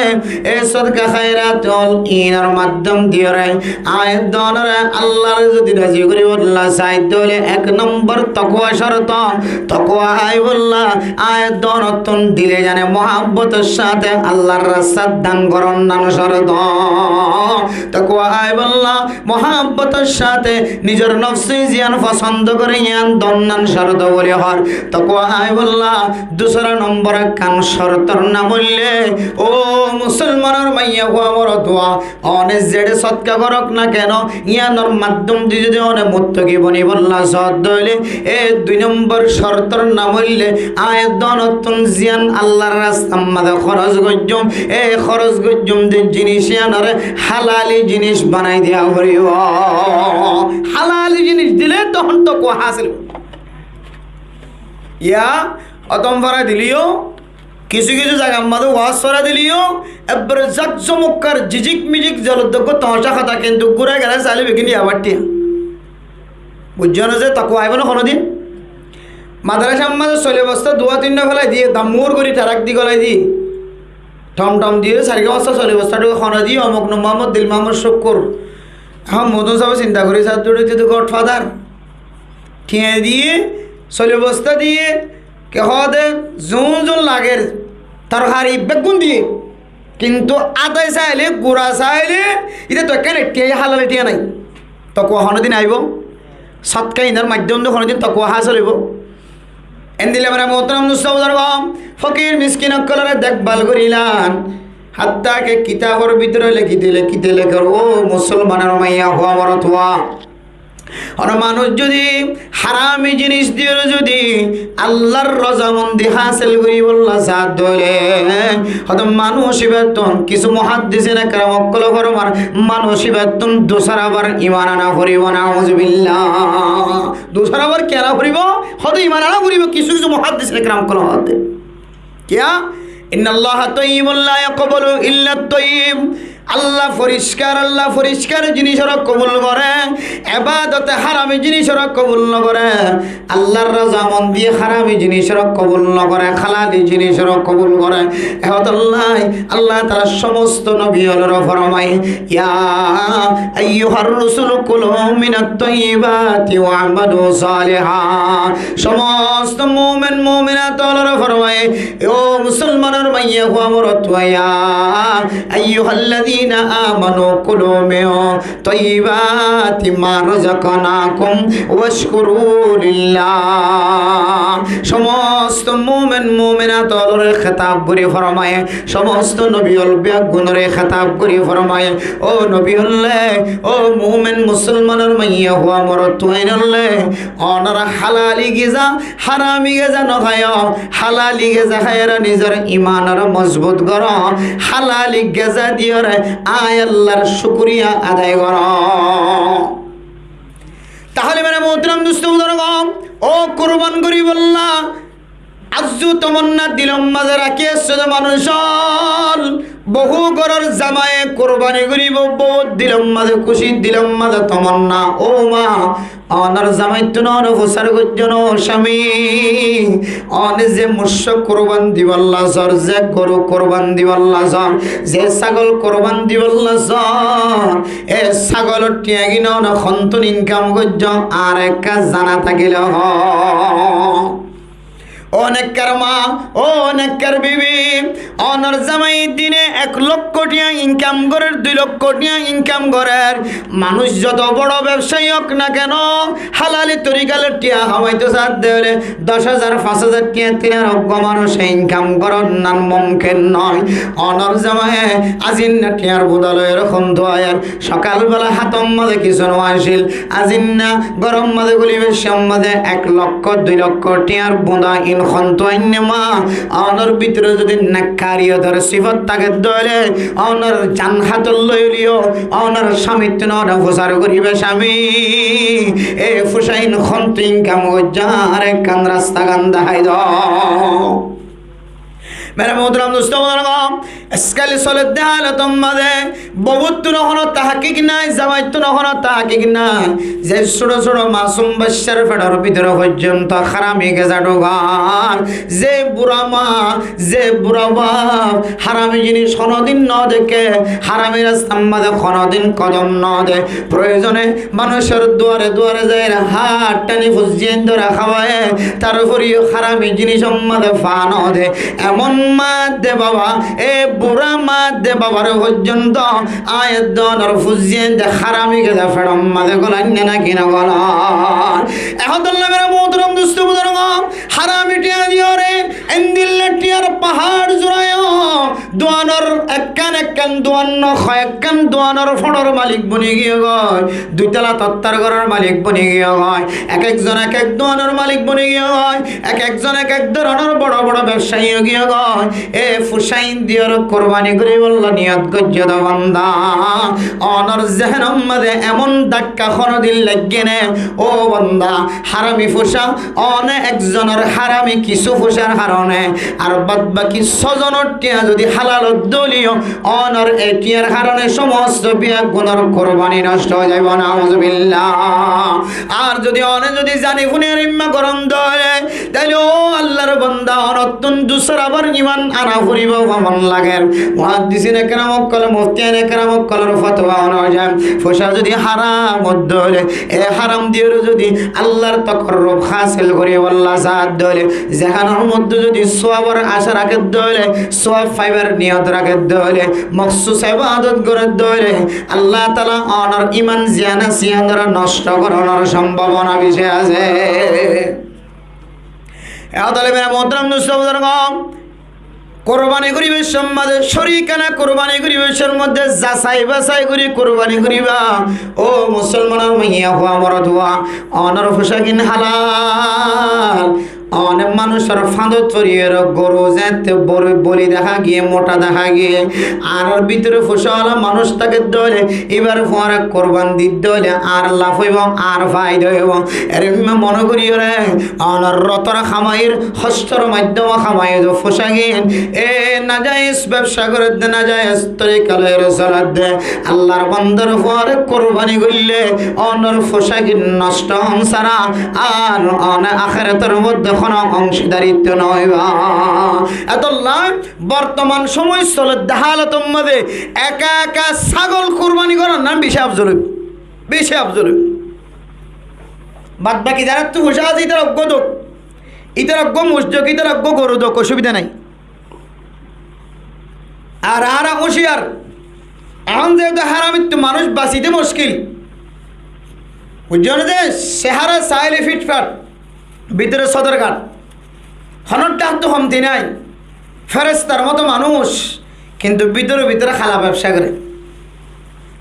ei sodka háirat ól iínor maddom diyoré aññí edde onore Allar zodi razi goríbolla zai de óile ek nombor tokuwa corto, tokuwa aibólla aññí edde onottún dile jane muhábbotor sáñte Allar rastat dan gorónnan corto. Tokuwa aibólla muhábbotor sáñte nizor nofse ziyán fosóndo goré yián donnan corto buli hoór. Tokuwa aibólla dusra nombor ekkán cortor nam óilde, ó musolmanor maiyafua morotfua, one zeçé sodka gorók na keno, yiánor maddom di zodi one muttaki bonibólla sóo de óile, e dui nombor cortor nam óilde, aññí edde onottún ziyán Allar rastar mazé hóros goijjóm, e hóros goijjóm de jiníc yiánore hálali jiníc banai diya foribóu. Hálali jiníc dile tohón tokuwa hásil óibo. Yá, otom fora dileyó, kissú kissú zagar mazé waaz fora dileyó, ebbere zakzomokkar zizík mizík zolor doggúa tomacá hotá, kintu gúrai gerai sailé beggín yá báttiya. Buijjó né ze tokuwa aibó né honódin? Madrasar mazé sóile bostá duwá tinnúa félai diyé, dammúr gorí tharak di golai diyé. Thom thom diyé, sairgúa bostá sóile bostá dhukái honódin, omuk no Muhammod, Dil Muhammod, Cúkkur. Ehón modún sábe sinta gorí saá de, itá to godfather. Thiañ diyé, sóile bostá diyé, ki hoó de, zuún zuún lager, torkari beggún diyé. Kintu ádai sailé, gura sailé, ite to ekkán thiañ, hálal thiañ nái. Tokuwa honódin aibó? Sótka inor maiddóme honódin tokuwa hásil óibo? Endilla mane muhtaram dustó buzurgo, fokir miskin ókkolore dekbal gorílan. Hátta ke kitabor bútore lekí dile, lekí dile, ó musolmanor maiya fua, morot fua. Hono manúic zodi harami jinis diyóre zodi Allar rozamondi hásil goríbolla saá de óile, hoto manúic íbattún, kissú muhaddisine keram ókkole formar, manúic íbattún dusárabar iman ana foribó, nauzubillah. Dusárabar ki ana foribó? Hoto iman ana foribó, kissú kissú muhaddisine keram ókkole hoódde. Kiyá? Innallaha tayyibun la yaqbalu illa tayyib. Allah foriskar, Allah foriskar jinisore kobul gore, ebadote harami jinisore kobul no gore. Allar rozamondi harami jinisore kobul no gore, halali jinisore kobul gore. Ehótolla Allah taala somosto nobi ókkolore formaye, ya ayyuhar rusulu kulu minat tayyibati wa'malu saliha. Somosto mumin muminat ókkolore formaye, ó musolmanor maiya fua, morot fua, ya ayyuhallazina amanu kulu min tayyibati ma razaqnakum washkuru lillah. Somosto mumin muminat ókkolore khitab gorí formaye, somosto nobi ókkol beggúnore khitab gorí formaye, ó nobi ókkol, ó mumin musolmanor maiya fua, morot fua ókkol, onora halali giza, harami giza no háiyo, halali giza háiyore nizor imanore mozbut goró, halali giza diyóre añí Allar cúkuriya adai goró. Tahóle mane muhtaram dustó buzurgo, ó kurban goríbolla arzu tomanna dilor maze rakí aiccó de manúic ókkol, bohú góror zamaye kurbani goríbo, bou dilor maze kúci, dilor maze tomanna, ó ma, onor zamaittún one fusár goijjó né, ó cámi, one ze muccá kurban dibolla sór, ze goru kurban dibolla sór, ze sagol kurban dibolla sór, e sagolor thiañgin one hontún inkam goijjó, añáre ekká zana tákile hoó. Ó nekkar ma, ó nekkar bibi, onor zamai dine ek lokko thiañ inkam gorer, dui lokko thiañ inkam gorer. Manúic zoto boro bebsai ók na keno, halali torikar thiañ hamaito saá de óile doc házar, fañs házar thiañ tin ar uggwá manúice inkam goron nan mumkin no. Onor zamaye azinna thiañr buda loiyóre hontú aiyér, sokal bela hátor maze kissú no accíl, azinna góror maze guli beccór maze ek lokko, dui lokko thiañr buda in hontú ainné ma? Onor bútore zodi nekkariyotor sifot táke de óile, onor zan hátot loi óileyo, onor cámittún one fusár goríba, cámi, e fucá in hontú inkam goijjó, añáre ekkán rasta gán dahái do. Mere muhtaram dustó buzurgo, ajkal soler de halotor maze bouttún hono tahkik nai, zamaittún hono tahkik nai. Ze cúto cúto masum baccár feçor bútore foijjonto harami geza dhugar, ze bura ma, ze bura baf harami jinis honodin no deké, harami rastar maze honodin kodom no de, proyozone manúicor duare duare zaiyóre hát tani fuain dóri háwaye, tar uforeyo harami jinisor maze fa no de. Emon ma de baba, e bura ma de babar foijjonto añí edde onor fuain de harami geza feçor maze golainné naki no golar? Ehótolla mere muhtaram dustó buzurgo, harami thiañ diyóre endilla thiañr pahár zuraiyó, duanor ekkán ekkán duan no, hoyekkán duanor foñçor malik boni giyé goi, dui tala tottar góror malik boni giyé goi, ek ekzon ek ek duanor malik boni giyé goi, ek ekzon ek ek dóronor boro boro bebsai ói giyé goi. E fucá in diyóre kurbani goríbolla niyot goijjó de banda, onor zehenor maze emon dakka honodin laiggé né, ó banda, harami fucá, one ekzonor harami kissú fucár harone, ar bad baki só zonor thiañ zodi halal de óileyo, onor e thiañr harone somosto beggúnor kurbani nosto ói zaibo, nauzubillah. Ar zodi one zodi zani funi ar imma goron de óile, Taile ó Allar banda, onottún dusára bar iman ana foribó, fomon lager. Muhaddisine keram ókkol, muftiane keram ókkolor fotuwa onuzai, fusa zodi haram óile, e haram diyore zodi Allar tokorruf hásil goribolla saá de óile, zehanor modde zodi suabor aca raké de óile, suab faibar niyot raké de óile, moksus ebadot goré de óile, Allah taala onor iman ziyan asé, iyanore nosto goronor sombabona beci asé. E ótole mere muhtaram dustó buzurgo, kurbani goribar somot, córikana kurbani goribar somot zasai basai gori kurbani goriba. Ó musolmanor maiya fua, morot fua, onor fusagin halal. One manúcor fañdot foriyóre goru zeéñtte boro boli deká giyé, mota deká giyé, añárar bútore fusa ola manúc táke de óile, íbar fuare kurban di de óile añár laf óibo, añár faida óibo. Ere mone goríyore onor rotor hamair, hostor maiddome hamair de fusagin, e najaiyes bebsa gorer de, najaiyes torika loiyóre soler de, Allar bandar fuare kurbani goille onor fusagin nosto on sára ar one akérator modde hono ongsidaritto no óiba. Etolla bortoman somoi soler de halotor modde eka eka sagol kurbani goron nam beci afzol óibo, beci afzol óibo. Bad baki zarattú fusa asé, ítara uggwá dók, ítara uggwá moc dók, ítara uggwá goru dók, osubida nai. Ar añára uciyar, ehón zehetu haramittú manúc basite muckil, buijjó né? De sehara saile fitfat, bútore sodorghat, honó dháktú homti nai, ferestar moto manúc, kintu bútore bútore hala bebsa gore.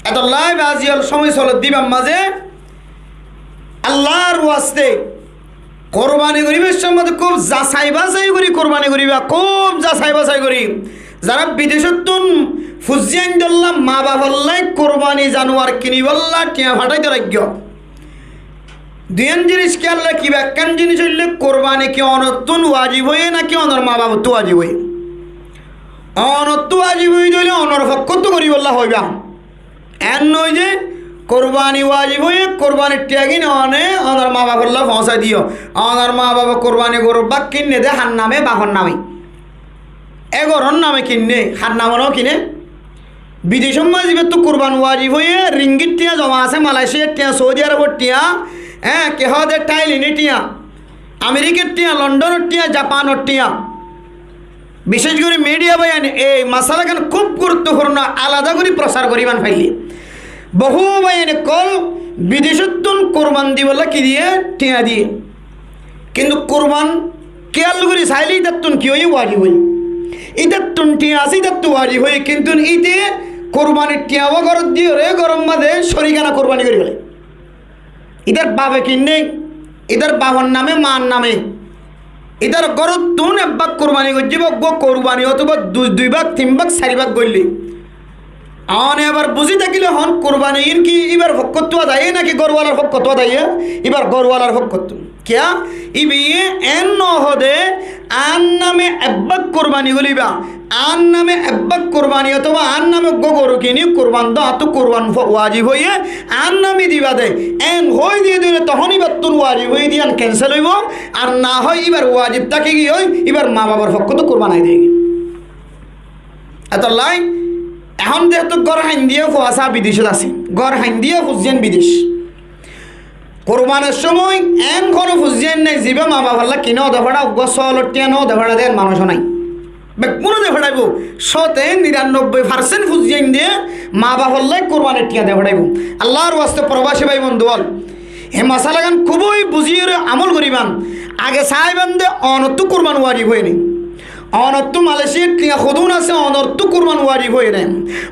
Etolla bazi ol somoi soler de íbar mazé Allar waste kurbani goribar somot kúb zasai basai gori kurbani goriba, kúb zasai basai gori. Zara bidecottún fuzi aindolla, mabafolla kurbani januar kinibolla thiañ fathái de laiggó. Duiyán jinis kiyólla, kiba ekkán jinis óile kurbani ki onottún wajib óiye naki onor mabafottú wajib óiye? Onottú wajib óiye de óile onor fokkottú goribolla hoiba. En no óiye de kurbani wajib óiye, kurbanir thiañgin one onor mabafolla foóñsai diyo. Onor mabafe kurbani goru bák kinne de har name? Bafor name. E goror name kinne, har name no kine. Bidecor mazé íbattú kurban wajib óiye, ringgit thiañ zoma asé, Malaysiar thiañ, Saudi Arobor thiañ, e, ki hoó de Thailandor thiañ, Amerikar thiañ, Londonor thiañ, Japanor thiañ. Bicéc gorí midiya báiyain ei masalagan kúb guruttofurno alada gorí prosar goríban faillé. Bohú báiyain ókkol bidecottún kurban dibolla ki diye? Thiañ diye. Kintu kurban kiyál gorí sailé ítattún ki óiye? Wajib óiye. Ítattún thiañ asé, ítattú wajib óiye, kintu íte kurbanir thiañ uggwá gorot diyoré gorot mazé córikana kurbani gorí félaiye. Ítar bafe kinné, ítar bafor name, maar name. Ítar gorottún ek bák kurbani goijjé, ba uggwá kurbani otóba dui, dui bák, tin bák, sair bák goillé. One abar buzí tákile hoón, kurbani iín ki íbar fokkottú adaiye naki gorwalar fokkottú adaiye? Íbar gorwalar fokkottú. Kiyá? Íbaye en no hoó de, añár name ek bák kurbani goillé íba, añár name ek bák kurbani otóba añár name uggwá goru kini kurban do, añáttu kurban fo-, wajib óiye, añár name diba de, en hoói diye de óile tohón íbattún wajib óiye de yián kensel óibo, ar na hoói íbar wajib táki giyói, íbar mabafor fokkottú kurban ai de giyói. Etolla, ehón zehetu gór haindiyé fua sá bidecót asé, gór haindiyé fuziyán bidec. Kurbanir somoi en honó fuziyán nái, zibá mabafolla ki no de fara, uggwá sóolor thiañ no de fara de en manúic nái. Beggúne de faraibo, cóte niranobboi farsent fuziyán de mabafolla kurbanir thiañ de faraibo. Allar waste probasi bái bondú ól, e masalagan kúboi buzíyoré amól goríban. Age saáiban de onottú kurban wajib óiye né. Onottú Malaysiar thiañ hodún asé, onottú kurban wajib óiye né.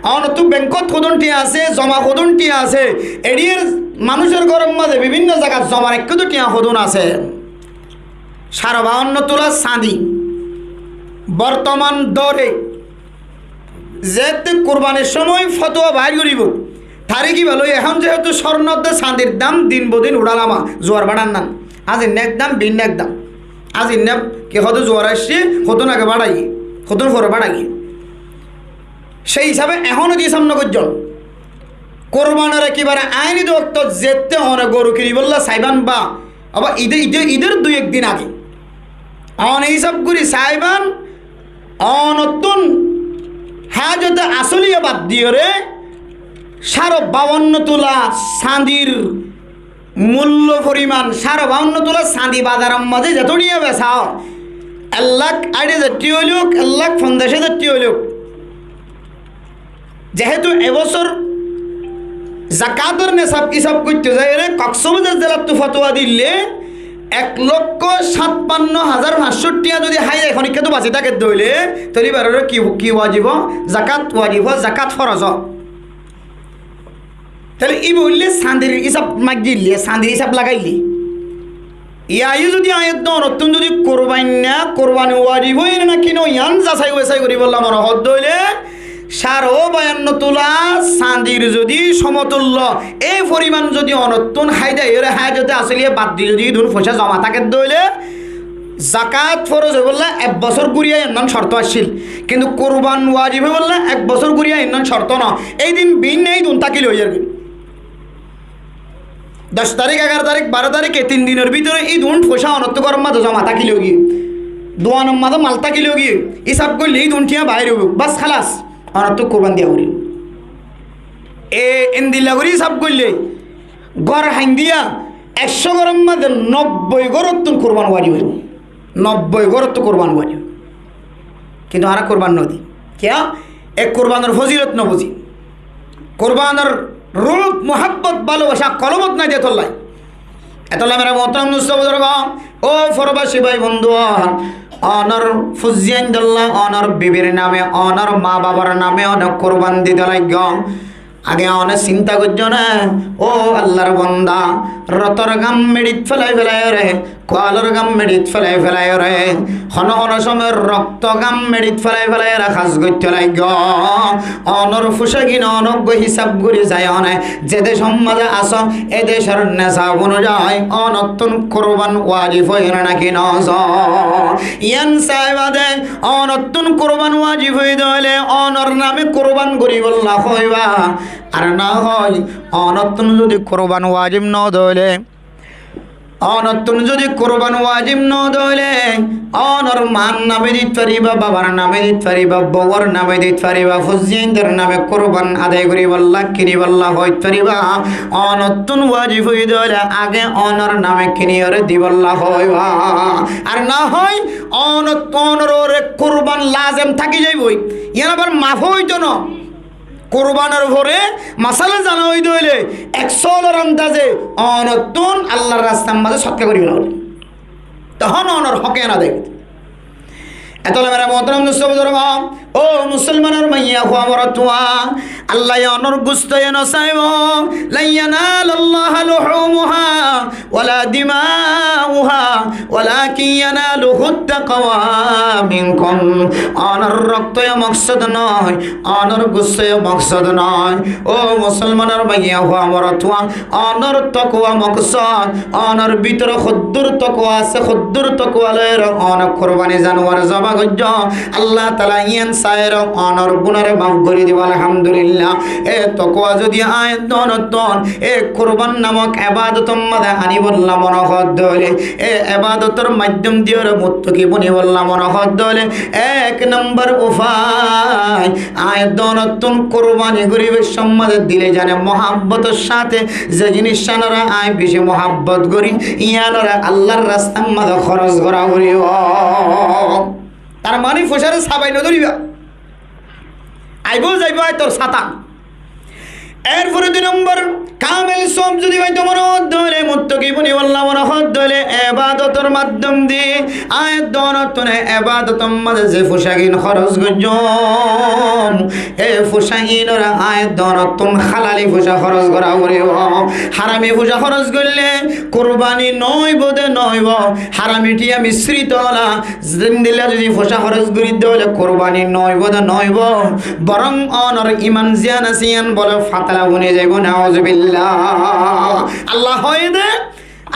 Onottú benkót hodún thiañ asé, zoma hodún thiañ asé. Eçíyar manúicor góror mazé bibínno zagat zoma raikkóde thiañ hodún asé. Sáre baáno tula sañdi. Bortoman dóre zeétte kurbanir somoi fotuwa baáir goríbo, tarík íba loi ehón zehetu sórnodde sañdir dam din bodin uçálama, zuar baçan nan. Azinnán ek dam, biínna ek dam. Azinnán ki hoóde zuar aiccé, hodún age baçaiyé, hodún fore baçaiyé. Céi hísabe ehóno de hísab no goijjón. Kurbanore kibare aini de októt zeétte one goru kinibolla saibán ba, aba ide, ide, idor dui ek din age. One hísab gorí saibán, onottún hájote asóliya bad diyoré, sáre bawanno tula sandir mullo foriman, sáre bawanno tula sandi bazaror mazé zeto thiya besa ó, ek lak açi házar thiya óilok, ek lak fonzaic házar thiya óilok, zehetu e bosór zakator nesab hísab goitté zaiyóre Koksbazar zelattú fotuwa dille, ek lokko satpanno házar fañs cót thiya zodi hái zai, honikká tú basi táke dóile, tóile íbar uore ki, ki wajib ó? Zakat wajib ó, zakat foroz ó. Tóile íba óilde sandir hísab maijjílle, sandir hísab lagaille. Yíaye zodi aññí edde onottún zodi kurbainna, kurbani wajib óiye né náki no, yián zasai-basai goríbolla mone hoódde óile, sáre bawanno tula sandir zodi somotullo, ei foriman zodi onottún hái zaiyóre hájote asóliya bad di zodi ídun foicá zoma tákedde óile, zakat foroz óibolla ek bosór gúriya ainnán corto accíl, kintu kurban wajib óibolla ek bosór gúriya ainnán corto no. Ei din biínna ídun tákile ói zargói. Doc tarík, egaró tarík, baró tarík, e tin dinor bútore ídun foicá onottú góror mazé zoma tákile ói giyé, duanor mazé mal tákile ói giyé, hísab goille ídun thiya bair óibo, bas, hálas, onottú kurban diya foribo. E endilla gorí hísab goille, gór haindiya, ekcó góror mazé nobboi górottún kurban wajib óibo. Nobboi górottú kurban wajib. Kintu añára kurban no di. Kiyá? E kurbanor fozilot no buzi. Kurbanor ruf, muhábbot, bálobaca kolbot nái de tolla. Etolla mere muhtaram dustó buzurgo, ó forbaci bái bondú, onor fuain dolla, onor bibir name, onor ma babar name one kurban dito laiggó. Age one sinta goijjó né, ó Allar bonda, rotor gam meçit félai félai ore, kualor gam meçit félai félai ore, hono hono cómot rokto gam meçit félai félai ore ham goittó laiggó. Onor fucagin onor goi hísab gorí zai one, ze decót mazé asó, e decór nesab onuzai onottún kurban wajib óiye né náki no? Yián sai bade onottún kurban wajib óiye de óile onor name kurban goríbolla hoiba. Ar no hoi, onottún zodi kurban wajib no de óile, onottún zodi kurban wajib no de óile, onor mar name dit fariba, babar name dit fariba, bouwor name dit fariba, fuaindor name kurban adai goríbolla, kinibolla hoit fariba. Onottún wajib óiye de óile age onor name kiniyóre dibolla hoiba. Ar no hoi, onot-, onor uore kurban lazem táki zaiboi. Yián abar maf óito no. Kurbanor fore masala zana óiye de óile, ek solor andaze onottún Allar rastar mazé sodka gorí félaibo. Tohón onor hók yián adai óibo. Etolla mere muhtaram dustó buzurgo, ó musolmanor maiya fua morot fua, Allaye onor gusto ye no saibo. لن ينال الله لحومها ولا دماؤها ولكن يناله التقوى منكم. Onor rokto ye moksod no, onor gusto ye moksod no. Ó musolmanor maiya fua morot fua, onor tokuwa moksod, onor bútore hoddúr tokuwa asé, hoddúr tokuwa loiyóre one kurbani januwar zoba goijjó. Allah taala yián saiyóre onor gunáre maf gorí dibo, alhamdulillah. E tokuwa zodi aññí edde onottún e kurban namok ebadotor mazé anibolla mone hoódde óile, e ebadotor maiddom diyóre muttaki bonibolla mone hoódde óile, ek nombor ufai, aññí edde onottún kurbani goríbar somot dile jane muhabbotor sáte ze jinis íyanore aññí beci muhabbot gorí, íyanore Allar rastar mazé hóros gora foribo. Tar mane foicáre sabai no dóriba. Aibo zaibo, aññí tor sáta. Erfore dui nombor, kamel sob zodi faito mone hoódde óile, muttaki bonibolla mone hoódde óile, ebadotor maiddom di aññí edde onottún e ebadotor mazé ze foicágin hóros goijjóm, e foicáginore aññí edde onottún halali foicá hóros gora foribo. Harami foicá hóros goille kurbani no óibo de no óibo. Harami thiya misrito ola zendilla zodi foicá hóros gorí de óile kurbani no óibo de no óibo, borong onor iman ziyán asé yián bole fatala boni zaibo, nauzubillah. Allah hoiyé de,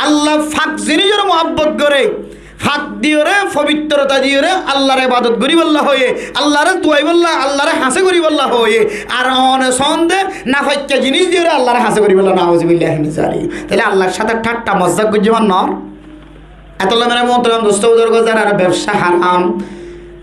Allah fak jinisore muhabbot goré, fak diyóre, fobitrota diyóre Allar ebadot goríbolla hoiyé, Allare duaibolla, Allare hañsé goríbolla hoiyé. Ar one soónde nafaikka jinis diyóre Allare hañsé goríbolla, nauzubillah min zalik. Tóile Allar sáte thatta mozzak goijjé no? Etolla mere muhtaram dustó buzurgó, zarar bebsa haram,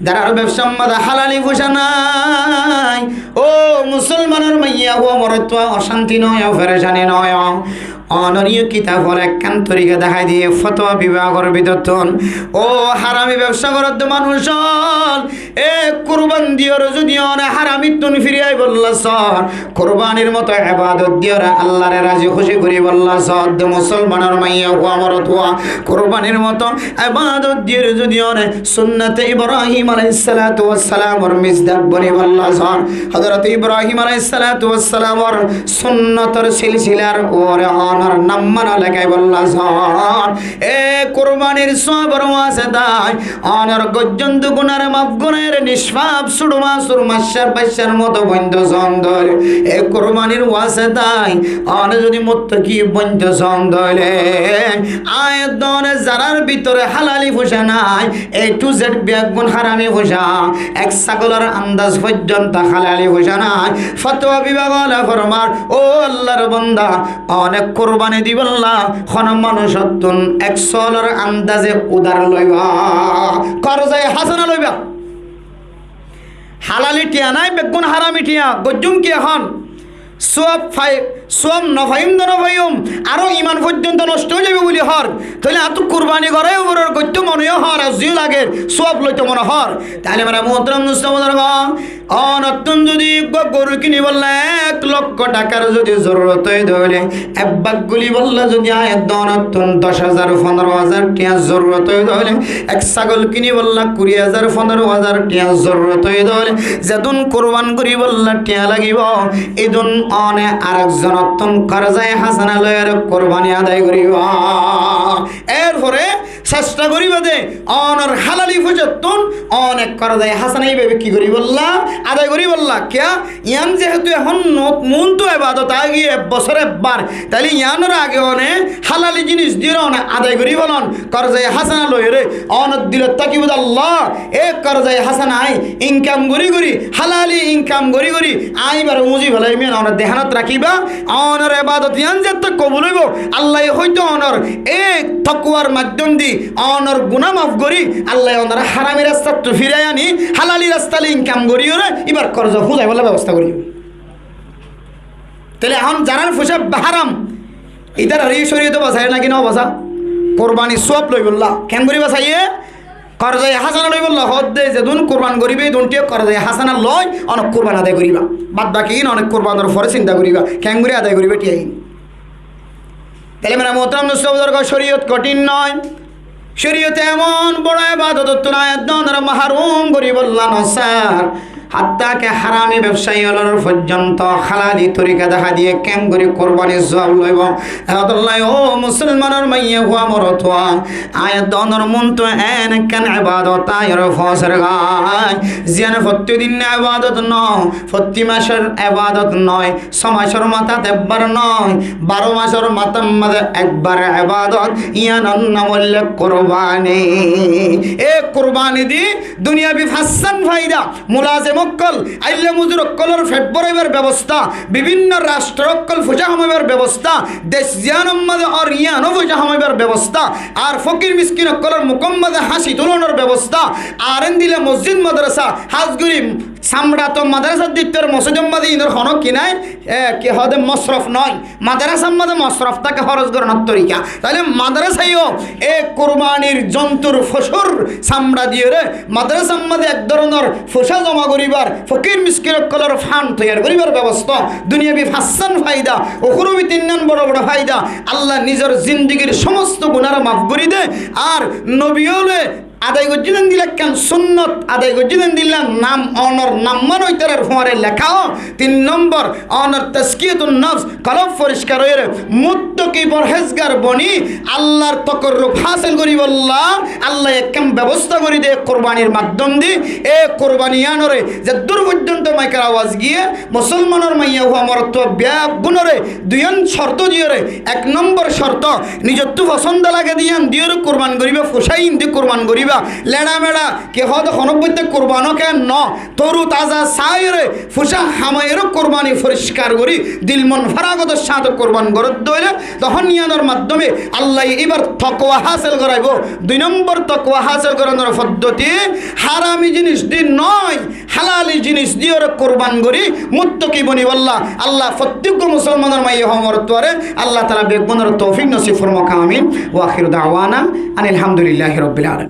zarar bebsar maze halali fusa nai, ó musolmanor maiya fua morotfua, ocánti noó, ferecani noó. Onor yó kitab ot ekkán torika dahái diyé, fotwa bibagor bútottún. Ó harami bebsa goródde manúic ól, e kurban diyoré zodi one haramittún firi aibolla sór, kurbanir moto ebadot diyoré Allaré razi kúci goríbolla sór de musolmanor maiya fua morotfua, kurbanir moto ebadot diyoré zodi one sunnote Ibrahim aláihis salatu was salamor misdaq bonibolla sór, Hozorot Ibrahim aláihis salatu was salamor sunnotor silsilar uore onor nam mano lekaibolla sór, e kurbanir suabor wasetaye onor goijjontu gunar maf gorer, nispaf sudu masur maccár baiccár moto bointo sóon de óile, e kurbanir wasetaye one zodi muttaki bointo sóon de óile, aññí edde one zarar bútore halali fusa nai, A to Z beggún harami fusa, ek sagolor andaz foijjonto halali fusa nai. Fotwa bibag ólé formar, ó Allar banda, one kurbani dibolla hono manúicottún ek solor andaze udar loiba, korzaye hasana loiba. Halali thiañ nai, beggún harami thiañ, goijjum ki ehón? Suab fai, suab no faiyum de no faiyum, aró iman foijjonto nosto ói zaibo buli hoór. Tóile añáttu kurbani gorai uore goitto mone yó hoór, ar ziyó lager, suab loito mone hoór. Tóile mere muhtaram dustó buzurgó, onottún zodi uggwá goru kinibolla ek lokko thakar zodi zorurot ói de óile, ek bak gulibolla zodi aññí edde onottún doc házar, fondoro házar thiañ zorurot ói de óile, ek sagol kinibolla kuri házar, fondoro házar thiañ zorurot ói de óile, zedún kurban goríbolla thiañ lagibo, idún one arek zonottún korzaye hasana loiyóre kurbani adai goriba. Erfore cesta goriba de onor halali fusattún one korzaye hasana ibá ki goribolla, adai goribolla. Kiyá? Yián zehetu ehón no-, muúntu ebadot aigiyé ek bosóre ekbar, tóile yiánor age one halali jinis diyoré one adai goribolla korzaye hasana loiyóre onor dilot tákibo de, Allah, e korzaye hasana aññí inkam gori gori, halali inkam gori gori aññí ibáre uzi felaiyum, yián onor dehanot rakiba. Onor ebadot yián zette kobul óibo, Allaye hoito onor e tokuwar maiddom di onor guná maf gori, Allaye onoré harami rastattú firai ani, halali rastale inkam goriyoré ibár korza fuzaibolla bebosta goribo. Tóile ehón zarar fusa haram, itararé córiyote basaiye náki no basa? Kurbani suab loibolla. Keén gori basaiye? Korzaye hasana loibolla hoódde, zedún kurban goribe, idún thiañ korzaye hasana loi, one kurban adai goriba. Bad baki ín one kurbanor fore sinta goriba, keéngori adai goriba thiañ ín. Tóile mere muhtaram dustó buzurgó, córiyot kothin noó. Córiyote emon boro ebadotottún aññí edde onore maharum goribolla no sar. Hatta ke harami bebsayi ólor foijjonto halali torika dahái diye, keéngori kurbani suab loibo. Etolla ó musolmanor maiya fua morotfua, aññí edde onor muúntu en ekkán ebadot aññí ore fosar gai. Ziyán fottí din ebadot no, fottí macor ebadot no, só macor matát ekbar no, baró macor matát maze ekbar ebadot, yiánor nam óilde kurbani. E kurbani di duniyabi fañssán faida, mulazem ókkol, ailla muzur ókkolor fet boraibar bebosta, bibinno rastro ókkol fusa hamaibar bebosta, dec ziyánor maze ór yiáno fusa hamaibar bebosta, ar fokir miskin ókkolor mukór maze háñsi tulonor bebosta, ar endilla mosjid madrasa, hás gori samrato madrasar dittor mosjidor maze inor hono ki nai, e, ki hoóde mosrof nai. Madrasar maze mosrof táke hóros goronor torika. Tóile madrasaye yó e kurbanir zontur fosur samra diyore madrasar maze ek dóronor fusa zoma goribar, fokir miskin ókkolor fán toiyar goribar bebosta, duniyabi fañssán faida, ukurbi tinnán boro boro faida, Allah nizor zindigir somosto gunare maf gori de, ar nobi óle adai goijjé de endilla ekkán sunnot, adai goijjé de endilla nam, onor nam mano itarar fuare lekao. Tin nombor, onor tazkiyatun nafs, kolob foriskar óiyore, muttaki porhezgar boni, Allar tokorrub hásil goribolla, Allaye ekkán bebosta gori de kurbanir maddom di, e kurbani yiánore, zeddur foijjonto maikor awaz giye, musolmanor maiya fua morotfua beggúnore, duiyán corto diyore, ek nombor corto, nizottú fosónda lage de yián diyore kurban goriba, fusa indi kurban goriba. leça meça, ki hoó de honó boitte kurban ó ken no, toru taza saáire fucá hamaiyóre kurbani foriskar gorí dil mon faragotor sáñte kurban gorór de óile, tohón yíanor maddóme Allaye íbar tokwa hásel goráibo. Dui nombor tokwa hásel gorónor foddoti, hárami jinis di no, hálali jinis diyóre kurban gorí muttaki bonibólla Allah fottí uggwá musolmanor maiyafua morotfuare Allah taala beggúnore toufik nosib formouk, amin. Wa akhiru dawana anil hamdulillahi rabbil alamin.